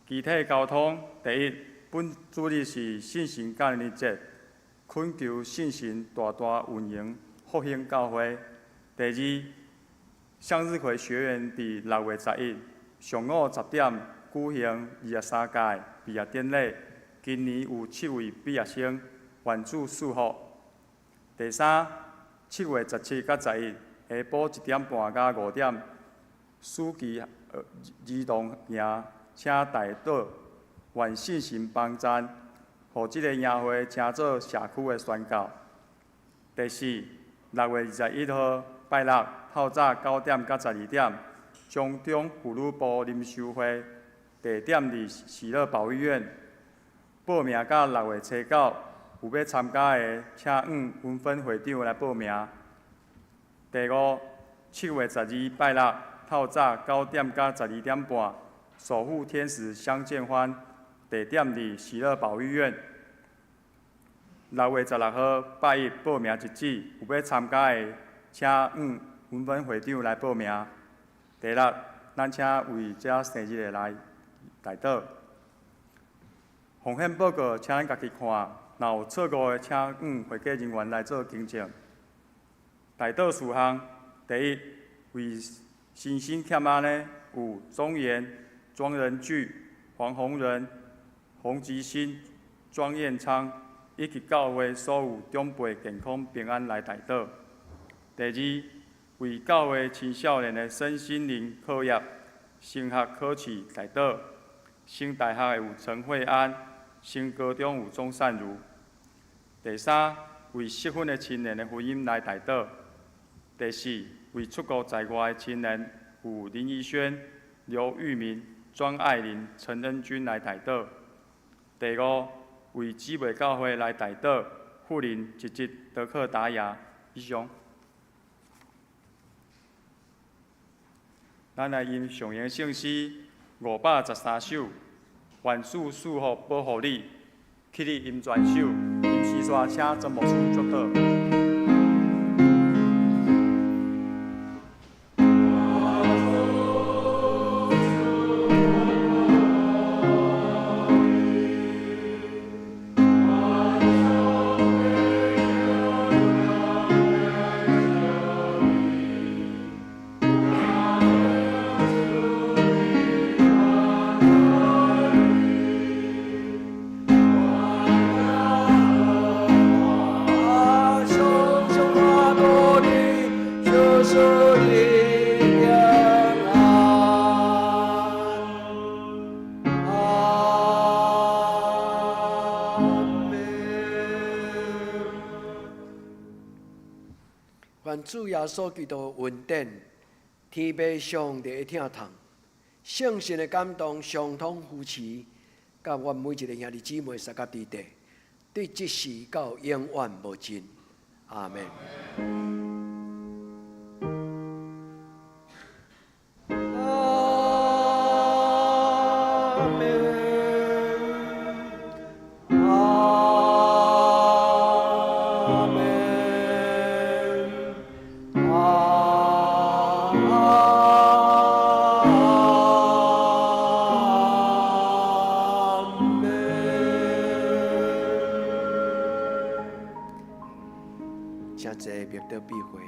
具體交通，第一，本主日是聖神感恩節，懇求聖神大大運行復興教會。第二，向日葵學院佇6月11上午10點舉行23屆畢業典禮。今年有7位畢業生，願主賜福。第三，7月17佮11下晡1點半到5點，暑期兒童營請代禱，願聖神幫贊，予這个營會成做社區的宣告。第四，6月21號拜六透早9點到12點，中中婦女部靈修會，地點佇喜樂保育院。報名到6月初9，有欲參加的，請向溫芬會長來報名。第五，7月12拜六透早9點到12點半，守護天使相見歡，地點佇喜樂保育院。6月16號拜一報名截止，有欲參加的，請向溫芬會長來報名。第六，咱請為這生日的來代禱。奉獻報告，請咱家己看，若有錯誤的，請向會計人員來做更正。代禱事項：第一，為身心欠安的有鍾岩、莊仁巨、黃宏仁、洪吉新、莊彥昌，以及教會所有長輩健康平安來代禱。第二，為教會青少年的身心靈課業、升學考試代禱。升大學的有陳慧安、升高中有钟善如。第三，为失婚的青年的婚姻来代祷。第四，为出国在外的青年有林怡轩、刘玉明、庄爱玲、陈恩君来代祷。第五，为姊妹教会来代祷，富林、吉吉、德克达雅以上。咱来吟上行圣诗513首，愿主赐福保护你，起立吟全首，吟诗煞请曾牧师祝祷。愿主耶稣基督的恩典、天父上帝的疼痛、圣神的感动、相通扶持，佮阮每一个兄弟姊妹、三甲弟弟，对这时到永远无尽。阿门。阿门。阿门。阿门。请坐，默祷闭会。